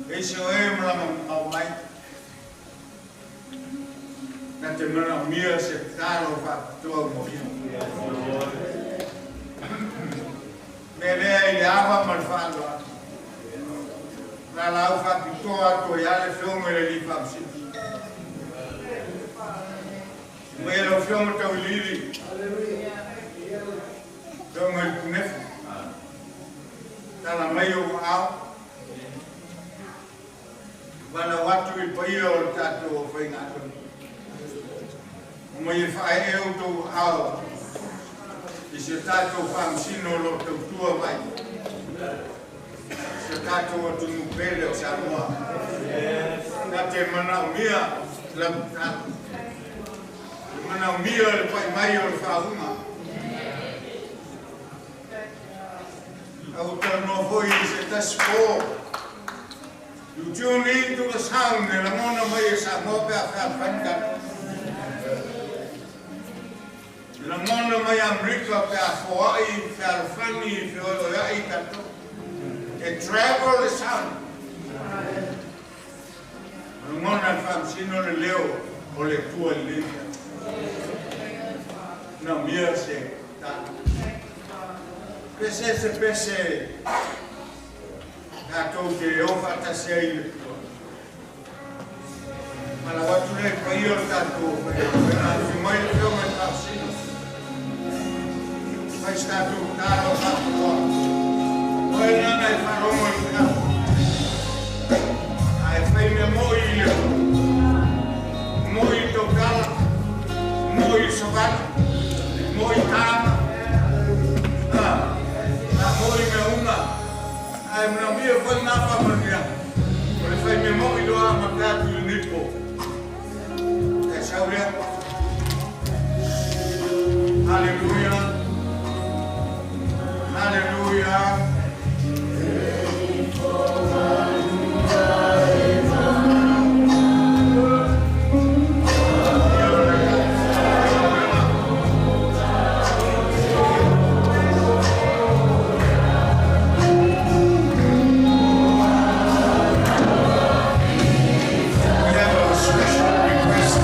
E ese o e malaga mamao mai. Na te manaomia se tatalo faapitoa mo ia. Mea lea i le ava ma le faaaloalo. Valaau faapitoa atu ai lava le Afioga i le Alii Faamasino. Mai e lau Afioga Tauiliili, Afioga i le Punefu, tala mai ou aao, valaau atu i le paia o le tatou aufaigaluega. Omai e faaee outou aao i si o tatou faamasino o lo o tautua mai. Si o tatou atunuu pele o Samoa. Na te manaomia lau tatalo. Le manaomia le pai mai o le faauga. A ua talanoa foi i se tasi po. You tune in to the sound e lagona mai e Samoa pe a fealofani tatou. E lagona mai Amerika pe a foai, fealofani, feoeoeai tatou. E travel le sound. O lagona e le faamasino le leo o le Atua i lenei mea. Manaomia se tatalo. Pese se pese tatou te o faatasi ai i le Atua. Valaau atu lea i le paia o le tatou aufaigaluega. Afio mai le Afioga i le Faamasino. Fai se tatou tatalo faapitoa. Oe lena e faalogo i le tatalo. Ae fai mea moi i le Atua. Moi i tautala, moi i savali, moi i taga, a moi mea uma. Ae manaomia foi na faamanuiaga. O le fai mea moi loa amata atu i lenei po. E sau lea. Haleluia. Haleluia. We have a special request.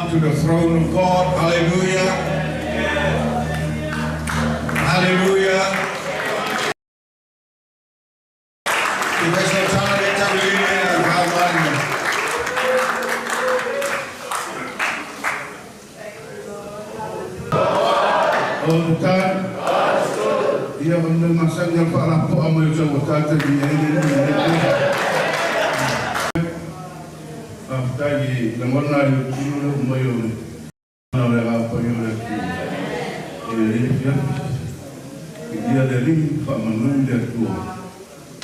come to the throne of God. Hallelujah. Hallelujah.
O ta ia o le masani al faalapoa mai o sau tata i ai le Faafetai i lagona ai o tino le umai o le na o le agaga paia o le Atua. I le afiafi, viia le Alii, faamanu i le Atua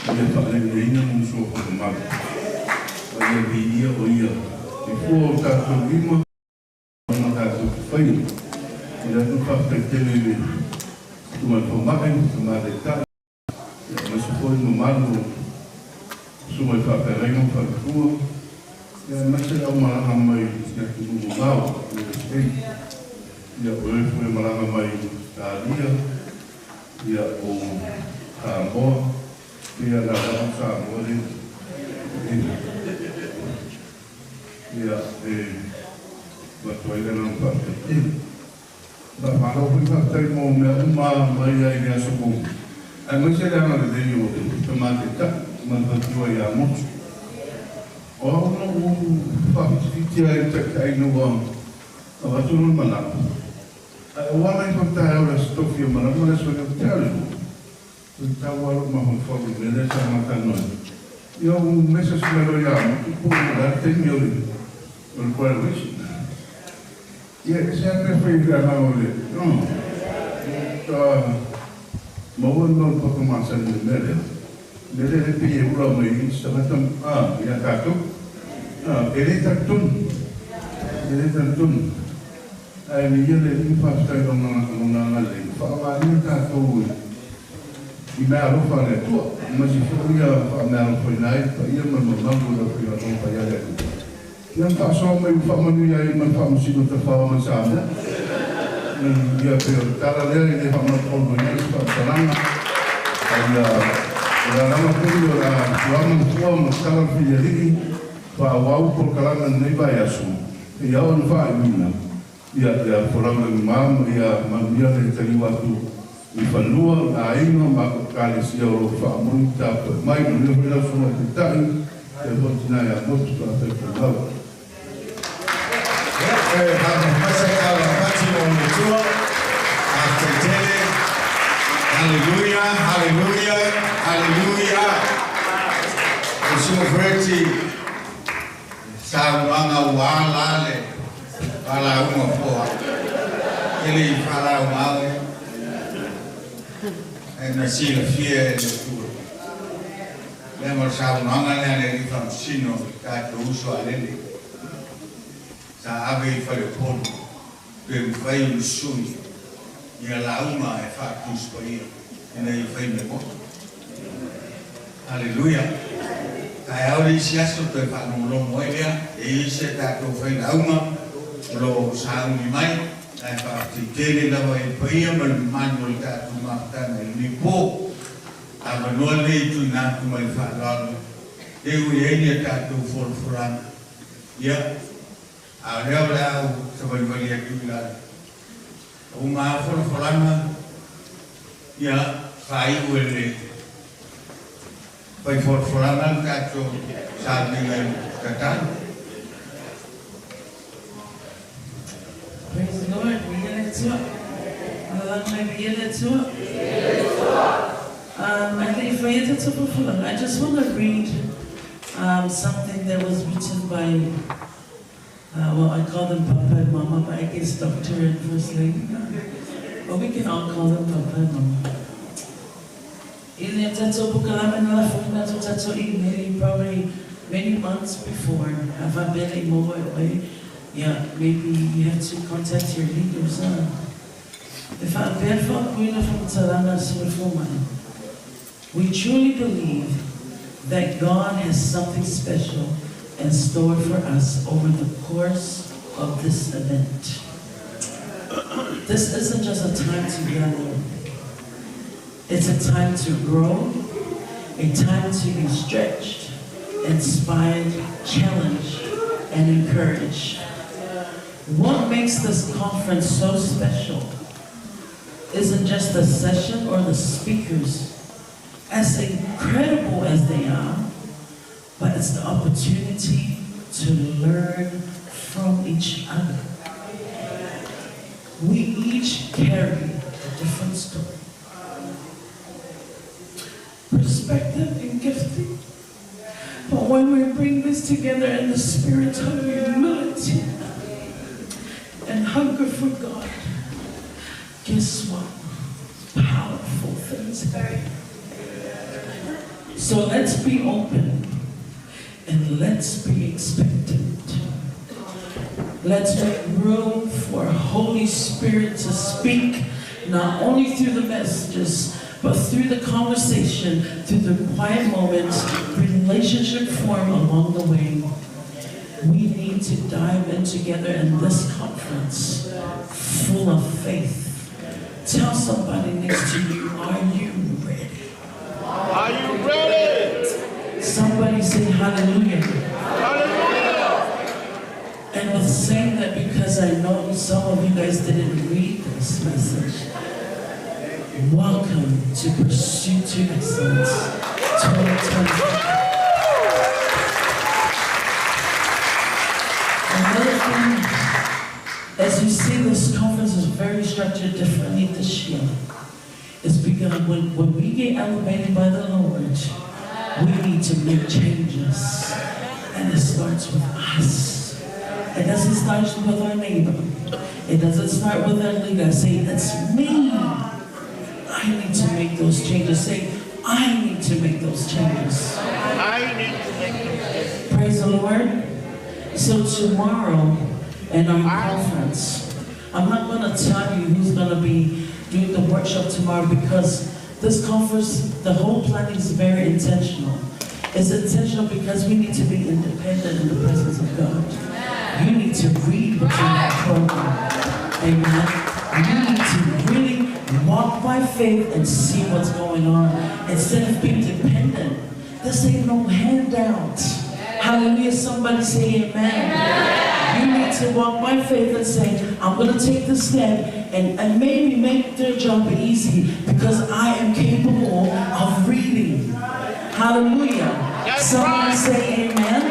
i le faaleleina ma uso faamamalu. Ma ia viia o ia i fua o tatou lima ma tatou te faia. I le atu faafetai tele i le susuga i le fomai, le tamaitai, aemaise foi le mamalu o susuga i faafeagaiga ma faletua, aemaise le aumalaga mai i atunuu mamao, USA, ia o e foi e malaga mai Ausetalia, ia o Samoa, ia na o Samoa le ia e avatu ai le agaga faafetai tele. Faamalo foi faafetai mo mea uma mai ai i le aso fou, aemaise le agalelei o le Tama Taitai ma le faletua ia Motu. O au na ou faafitifitia ai le Taitai ina ua avatu lona manao, ae ua ala ifo le taeao i le Aso Tofi e malama le aso lea ou te alu. Toe tau lava lou mafaufau i le mea lea sa ma talanoa ai. Ia ou message mai loa ia Motu po o le a le taimi o le graduation. Ia, e ese lava le mea fai i le agaga o le faatoa maua le mau poto masani i le mea lea. O le mea lea e pei e ula mai ai isi tagata ia tatou. E le talitonu, e le talitonu. Ae viia le Alii ma faafetai i Lona agalelei, ua faaaogaina tatou i meaalofa a le Atua, aemaise foi ia faameaalofaina ai le paia ma le mamalu o le aufaigaluega paia a le Atua. Ia ma faasoa mai ua faamanuia ai ma le Faamasino Tafao mai Samoa. Ia pei o le tala lea e le faamalamalamaina se faamatalaga, a ia o le a lava foi o le a tuama le fua ma tala le filialii faaauau polokalame o lenei vaiaso seia oo ina faaiuina. Ia ia folau le mama ma ia manuia le taliu atu i fanua, aiga ma Ekalesia o lo o faamoni tapuai mai. Manuia foi lau Susuga i le Taitai, faapea foi le tina ia Motu, faafetai tumau.
Ia, e faamasasa tala pati mo le Atua. Faafetai tele. Haleluia, haleluia, haleluia. O Susuga Fureti, saunoaga ua ala le faalauga foa. E le i faalauga au e na silafia e le Atua. Lea ma le saunoaga lea a le Alii Faamasino i le tatou uso a Lele sa ave i Faleupolu pe mafai ona sui ia lauga e faatusi paia ina ia fai mea moni. Haleluia! Taeao le isi aso toe faalogologo ai lea, e i ai si a tatou failauga o lo o sauni mai, ae faafetai tele lava i le paia ma le mamalu o le tatou mafutaga i lenei po. Avanoa lenei e tuuina atu mai le faaaloalo e ui ai ni a tatou folafolaga. Ia, a o lea o le a ou savalivali atu i lalo. Uma lava folafolaga, ia, faaiu e le fai folafolaga le tatou sauniga i le tatalo.
Praise the Lord, viia le Atua. Lalaga mai viia le Atua. Ae le i faia tatou folafolaga, I just want to read something that was written by, well I call them Papa and Mama, but I guess Doctor and First Lady. But we can all call them Papa and Mama. I le tatou polokalame na lafoina atu tatou email probably many months before, a faapea le i maua e oe, ia, maybe you have to contact your leaders, ah. E faapea le faaupuina faamatalaga a le soifua mai. We truly believe that God has something special in store for us over the course of this event. This isn't just a time to gather. It's a time to grow, a time to be stretched, inspired, challenged, and encouraged. What makes this conference so special isn't just the session or the speakers, as incredible as they are, but it's the opportunity to learn from each other. We each carry a different story, perspective, and gifting. But when we bring this together in the spirit of humility and hunger for God, guess what? Powerful things happen. So let's be open and let's be expectant. Let's make room for Holy Spirit to speak, not only through the messages, but through the conversation, through the quiet moments, relationship form along the way. We need to dive in together in this conference full of faith. Tell somebody next to you, are you ready?
Are you ready?
Somebody say hallelujah.
Hallelujah!
And with saying that, because I know some of you guys didn't read this message, welcome to Pursuit to Excellence 2020. Another thing, as you see, this conference is very structured differently this year. It's because when we get elevated by the Lord, we need to make changes. And it starts with us. It doesn't start with our neighbor. It doesn't start with our leader. Say, it's me. I need to make those changes. Say, I need to make those changes.
I need to make those changes.
Praise the Lord. So tomorrow in our conference, I'm not going to tell you who's going to be doing the workshop tomorrow, because this conference, the whole planning is very intentional. It's intentional because we need to be independent in the presence of God. You need to read what's in that program. Amen. You need to really walk by faith and see what's going on instead of being dependent. This ain't no handout. Hallelujah. Somebody say amen. Amen. You need to walk by faith and say, I'm going to take this step and maybe make their job easy because I am capable of reading. Hallelujah.
That's
Somebody
right.
say amen.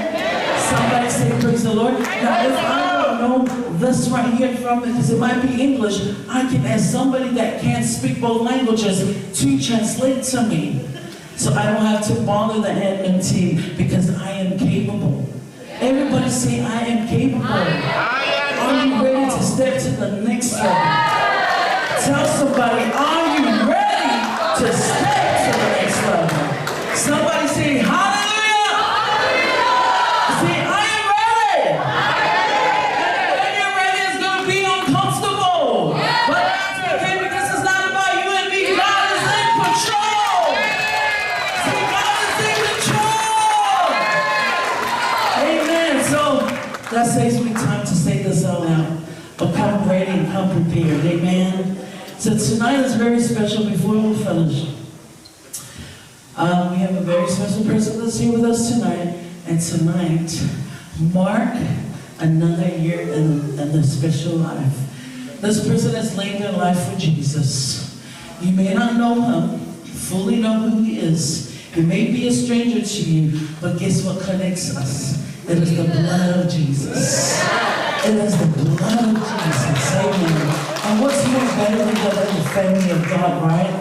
Somebody say praise the Lord. Now if I don't know this right here from it, because it might be English, I can ask somebody that can't speak both languages to translate to me. So I don't have to bother the admin team because I am capable. Everybody say, I am capable.
I am
Are you ready to step to the next level? Tell somebody, are you ready to step to the next level? Somebody say, hallelujah! Say, I am ready! And when you're ready, it's going to be uncomfortable. But that's okay, because it's not about you and me. God is in control. See, God is in control. Amen. So that saves me time to say this out loud. But come ready and come prepared. Amen. So tonight is very special. Before we finish, we have a very special person that's here with us tonight. And tonight, mark another year in the special life. This person has laid their life for Jesus. You may not know him, fully know who he is. He may be a stranger to you, but guess what connects us? It is the blood of Jesus. It is the blood of Jesus. Amen. And what's more better than that than the family of God, right?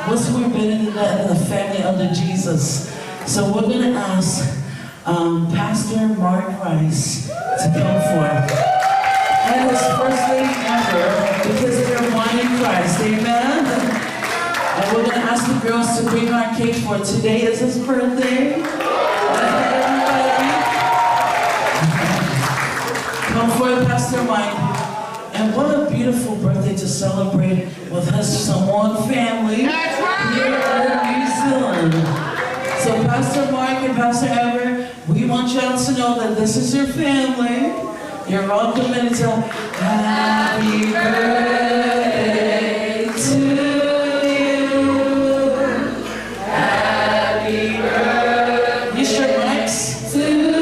What's more better than that than the family under Jesus? So we're going to ask Pastor Mark Rice to come forth. And his first lady ever, because they're one in Christ. Amen. And we're going to ask the girls to bring our cake for today is his birthday. Everybody. Come forth, Pastor Mike. And what a beautiful birthday to celebrate with his Samoan family
That's right.
here in New Zealand. So Pastor Mark and Pastor Ever, we want you all to know that this is your family. You're welcome and it's a happy birthday to you. Happy birthday. You sure, mics? To you.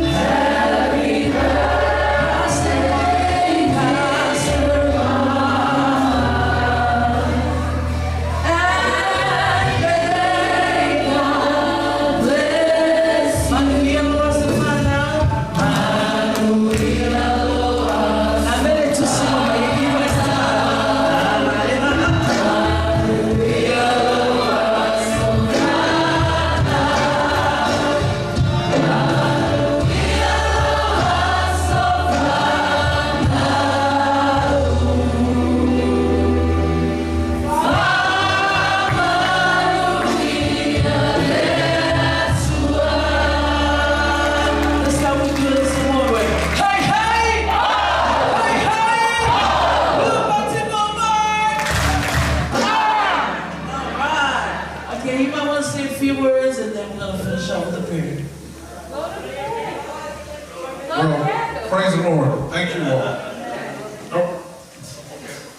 Happy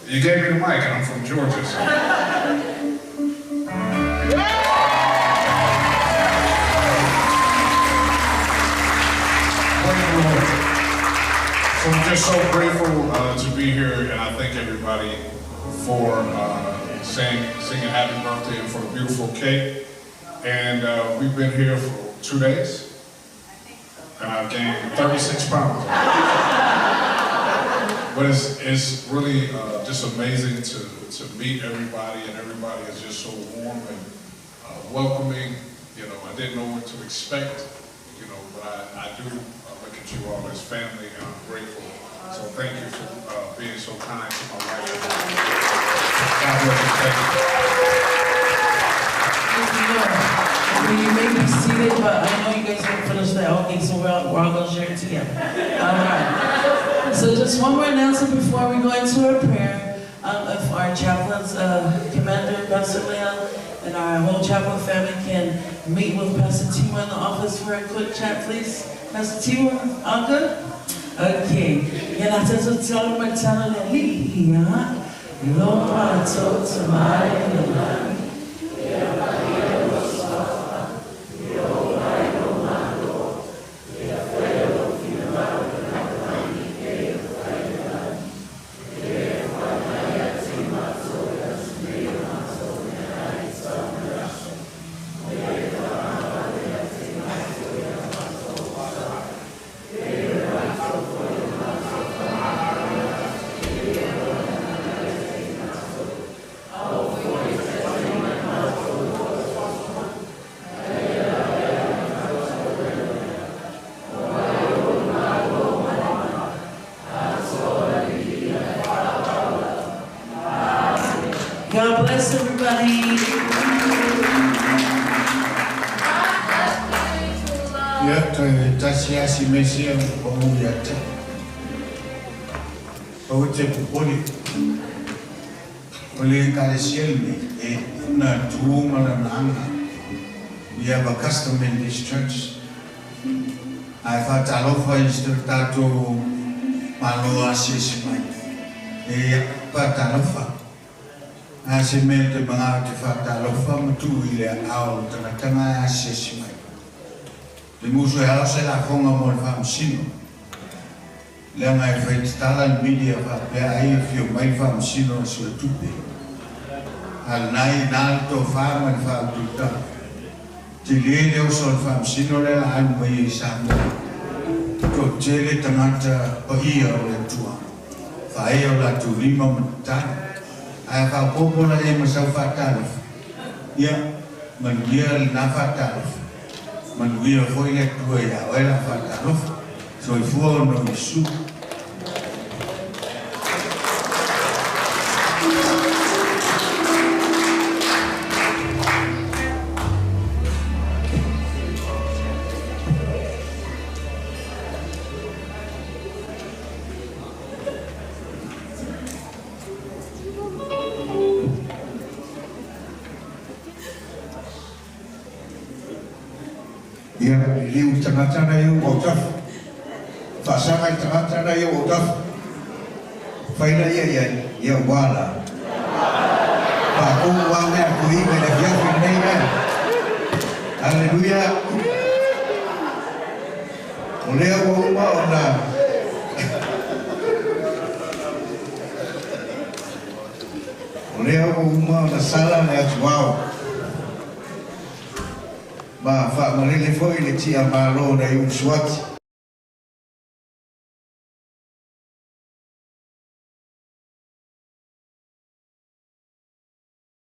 You gave me the mic, and I'm from Georgia, so. Praise the Lord. So I'm just so grateful to be here, and I thank everybody for singing happy birthday and for the beautiful cake. And we've been here for 2 days, and I've gained 36 pounds. But it's really just amazing to meet everybody, and everybody is just so warm and welcoming. You know, I didn't know what to expect, you know, but I do look at you all as family, and I'm grateful. So thank you for being so kind to my wife. God bless you. Thank you.
Thank you, Lord. Okay, you may be seated, but I know you guys won't finish that. Okay, so we're all going to share it together. All right. So just one more announcement before we go into our prayer. If our chaplains, Commander Pastor Leon, and our whole chapel family can meet with Pastor Timo in the office for a quick chat, please. Pastor Timo, all good? Okay. God bless everybody.
Ia, toe tasi asi mesia o ui ate. O te popoli. O le ekalesia lenei, e na tu ma lana aga. We have a custom in this church. Ae faatalofa i si o tatou Malo asiasi mai. E faatalofa. A se mea te mangao te faatalofa ma tuu i le aao o le tagataga e asiasi mai. Te musu e ao se lafoga mo le faamasino. Leaga e fai tatala le media faapea ai e afio mai le faamasino a Suetupe. A lena i ina le tofa ma le faautautaga. Tele le oso a le faamasino lea a alu mai ai i Samoa. Toatele tagata paia o le Atua. Faaea o latou lima ma tatalo. Ae a faaopoopo la i ai ma sau faatalofa, ia, manuia lena faatalofa. Manuia foi le Atua ia oe la faatalofa. Soifua ona o Iesu.
Ia, liliu i tagata na i ou autafa. Faasaga i tagata na i ou autafa. Fai la ia i ai, ia ua la. Pakou ua mea kuiga i le afiafi lenei mea. Aleluia! O lea ua uma ona. O lea ua uma ona sala le atuao. Ma faamalele foi le tia malo nai Ulusuati.